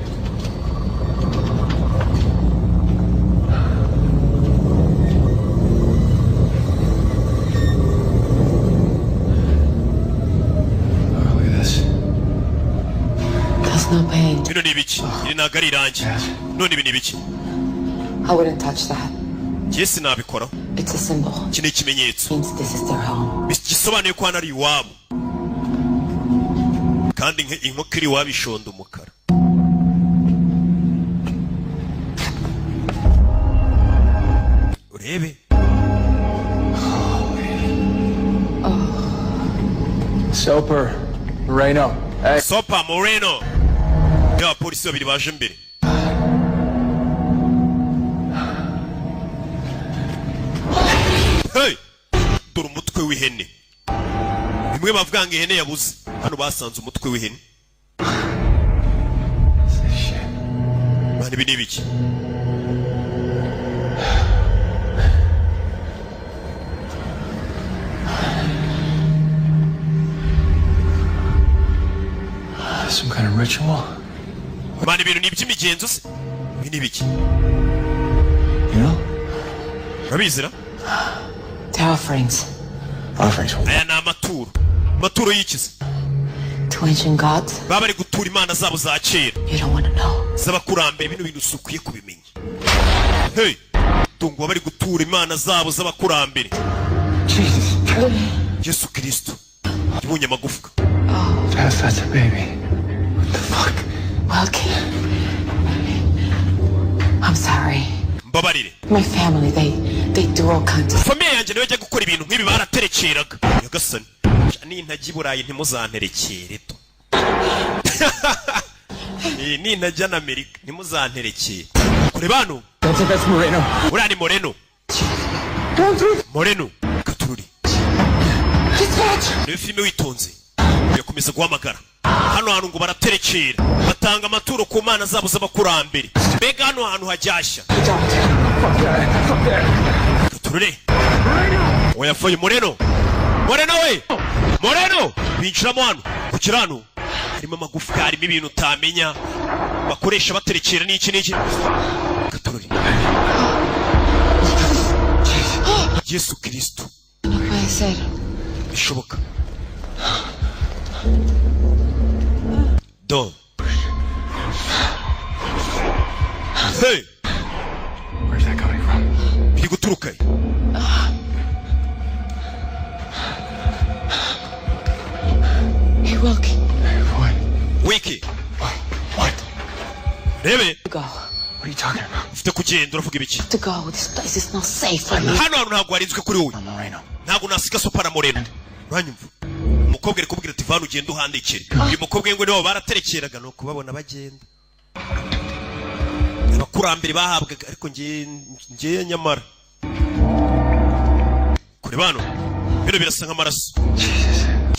Oh, look at this. That's no paint. Bino ni ibiki? Iri ntabwo ari irangi. None ibi ni ibiki? I wouldn't touch that. Njye sinabikoraho. It's a symbol. Iki ni ikimenyetso. Means this is their home. Gisobanuye ko hano ari iwabo, kandi inkoko iri iwabo ishonda umukara. Urebe. Soper. Moreno. Hey. Sopa Moreno. Ya abapolisi babiri baje mbere. Hey! Dore umutwe w'ihene. Bimwe bavuga ngo ihene yabuze. Hano basanze umutwe w'ihene. Bani, ibi ni ibiki? Some kind of ritual? Bani, ibintu ni iby'imigenzo se? Ibi ni ibiki? You know? Urabizira? They're offerings Offerings. Aya ni amaturo. Amaturo y'ikize? To ancient gods. Baba bari gutura imana zabo za kera. You don't want to know. Z'abakurambere. Bino bintu si ukwiye kubimenya. Hey, tungo bari gutura imana zabo z'abakurambere. Jesus. Yesu Kristo, yibonye amagufwa. That's a baby. What the fuck? Welky. I'm sorry. Mbabarire. My family, they do all kinds of Famille yanjye niyo ijya gukora ibintu nk'ibi, baraterekeraga. Nyagasani, nintajya i Burayi ntimuzanterekere to. Nintajya na Amerika ntimuzanterekere. Kureba hano. That's it, that's Moreno. Uriya ni Moreno. Moreno Katururi. Reba filime witonze. Yakomeza guhamagara. Hano hantu ngo baraterekera, batanga amaturo ku mana zabo z'abakurambere. Mbega hano hantu hajyashya. Katurure oyafoye. Moreno, Moreno we, Moreno. Binjiramo hano. Kugira hano harimo amagufwa, harimo ibintu utamenya bakoresha baterekera n'iki n'iki. Katururi. Yesu Kristo. No puede ser. Bishoboka do. Hey! Where's that coming from? Biri guturuka he? Hey, Wilkie. What? Wiki. What? Rebe. Go. What are you talking about? Ufite kugenda. Uravuga ibiki? To go. This place is not safe for you. Hano hantu ntabwo harinzwe kuri wowe. Moreno. Ntabwo nasiga Sopa na Moreno, uranyumva? Umukobwa ari kubwira ati: "Vana, ugende uhandikire." Uyu mukobwa we ngo nibo baraterekeraga, ni ukubabona bagenda, abakurambere bahabwaga. Ariko ngiye nyamara kure bano, bino birasa nk'amaraso.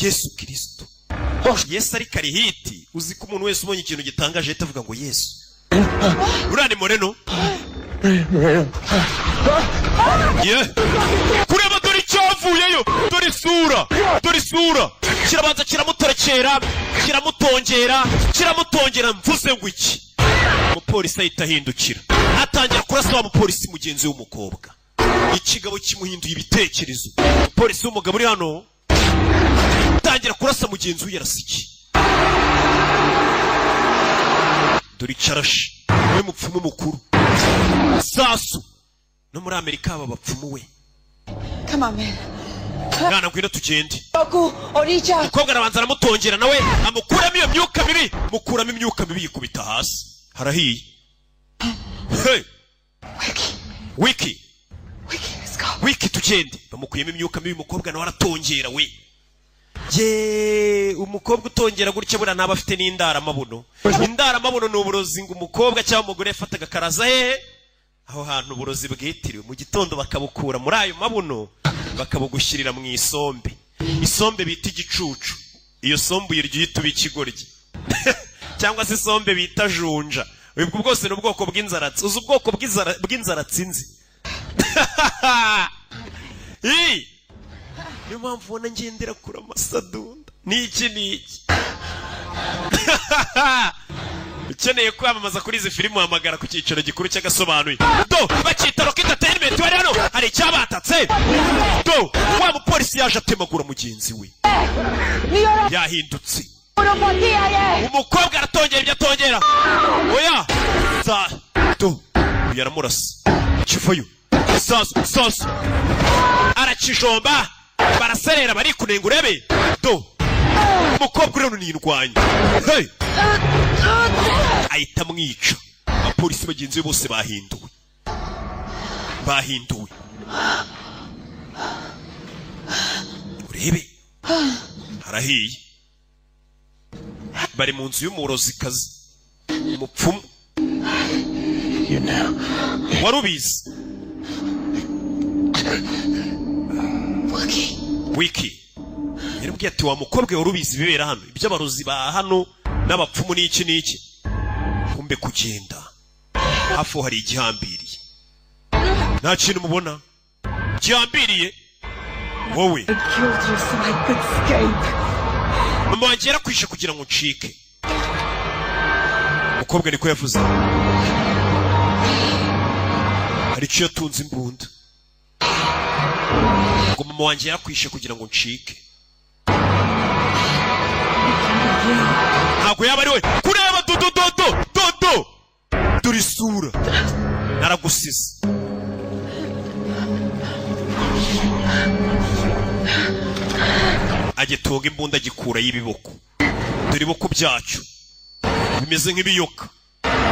Yesu Kirisito, Yesu. Ariko ari hiti. Uzi ko umuntu wese ubonye ikintu gitangaje ahita avuga ngo Yesu. Uriya ni Moreno. Moreno. Ye kureba, dore icyavuyeyo, dore isura, dore isura. Kirabanza kiramutorekera, kiramutongera, kiramutongera. Mvuze ngo iki? Umupolisi ahita ahindukira, atangira kurasa wa mupolisi mugenzi w'umukobwa. Ikigabo kimuhinduye ibitekerezo. Umupolisi w'umugabo uri hano atangira kurasa mugenzi we. Yarasa iki? Dore icarashi we mupfumu mukuru. Sasu no muri Amerika aba bapfumu we. Come on, man. Mwana, ngwino tugende. Goku, Oricha. Umukobwa arabanza aramutongera, nawe amukuramo iyo myuka mibi, mukuramo imyuka mibi, yikubita hasi, harahiye. Hey! Wiki. Wiki, let's go. Wiki, tugende. Bamukuyemo imyuka mibi, umukobwa nawe aratongera we. Ye, umukobwa utongera gutya buriya ntaba afite n'indaramabuno. Indaramabuno ni uburozi ngo umukobwa cyangwa umugore yafataga akaraza hehe, aho hantu uburozi bwitiriwe, mu gitondo bakabukura muri ayo mabuno, bakabugushyirira mu isombe, isombe bita igicucu. Iyo sombe uyirya uhita uba ikigoryi, cyangwa se isombe bita junja. Ubwo bwose ni ubwoko bw'inzaratsi. Uzi ubwoko bw'inzaratsi nzi? Ii! Niyo mpamvu ubona ngendera kure amasadunda n'iki n'iki. Ukeneye kwamamaza kuri izi filime, uhamagara ku cyicaro gikuru cy'agasobanuye. Do bakita Rock Entertainment. Bari hano, hari icyabatatse. Do wa mupolisi yaje atemagura mugenzi we, yahindutse. Umukobwa aratongera ibyo atongera. Oya za do, uyu aramurasa, kivayo. Sasu, sasu arakijomba, baraserera, barikunenga. Urebe do, umukobwa uri hano ni indwanyi. Hey! Ahita amwica. Abapolisi bagenzi be bose bahinduwe, bahinduwe. Urebe, harahiye. Bari mu nzu y'umurozikazi, umupfumu. You knew. Wari ubizi? Wiki yarabwiye ati: "Wa mukobwa, wari ubizi ibibera hano, iby'abarozi ba hano n'abapfumu n'iki n'iki?" Kumbe kugenda hafi aho hari igihambiriye. Nta kintu mubona gihambiriye wowe? I killed you so I could escape. Mama wanjye yarakwishe kugira ngo ncike. Umukobwa niko yavuze. Hari icyo yatunze, imbunda, ngo mama wanjye yarakwishe kugira ngo ncike. Ntabwo yaba ari we. Kureba dodo dodo dodo, dore isura, naragusize. Agitunga imbunda, agikurayo ibiboko. Dore iboko byacyo bimeze nk'ibiyoka.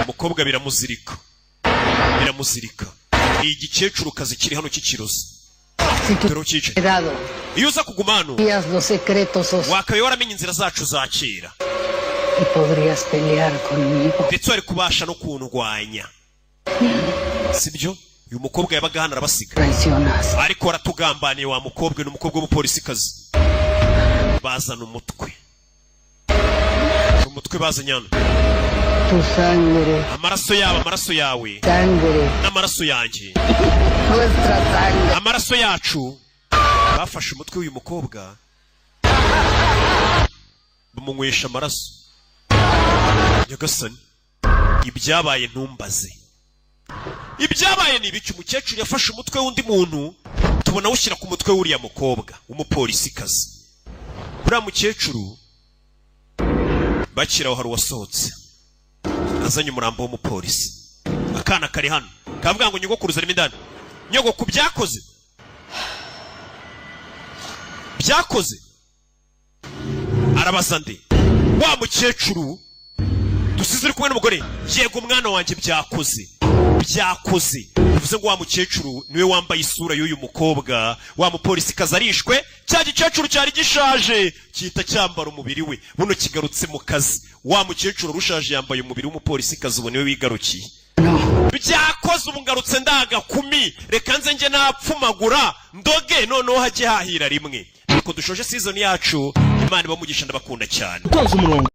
Umukobwa biramuzirika, biramuzirika. Ni igikecuru kazi kiri hano cy'ikirozi. Dore ucyicaye. Cuidado. Iyo uza kuguma hano, Los secretos wakabaye waramenye inzira zacu za kera y podrías pelear conmigo. ndetse wari kubasha no kundwanya, sibyo? Uyu mukobwa yabaga hano arabasiga. Traicionas. Ariko waratugambaniye wa mukobwa. Ni umukobwa w'umupolisikazi. Bazana umutwe, umutwe bazanye hano. Tu sangre, Amaraso yabo, amaraso yawe sangre, n'amaraso yanjye, nuestra sangre. amaraso yacu. Bafashe umutwe w'uyu mukobwa bamunywesha amaraso. Nyagasani, ibyabaye ntumbaze. Ibyabaye ni ibiki? Umukecuru yafashe umutwe w'undi muntu, tubona awushyira ku mutwe w'uriya mukobwa w'umupolisikazi. Uriya mukecuru bakiraho, hari uwasohotse azanye umurambo w'umupolisi. Akana kari hano kavuga ngo nyogokuruza arimo indani. Nyogoku, byakoze, byakoze. Arabaza nde? Wa mukecuru dusize uri kumwe n'umugore. Yego mwana wanjye, byakoze, byakoze. Bivuze ngo wa mukecuru niwe wambaye isura y'uyu mukobwa. Wa mupolisi kazi arishwe, cya gikecuru cyari gishaje gihita cyambara umubiri we. Buno kigarutse mu kazi. Wa mukecuru rushaje yambaye umubiri w'umupolisi kazi, ubu niwe wigarukiye. Byakoze, ubu ngarutse ndagakumi. Reka nze njye napfumagura ndoge, noneho hajye hahira rimwe. Nuko dushoje season yacu. Imana ibamugisha, ndabakunda cyane. Utonze umurongo.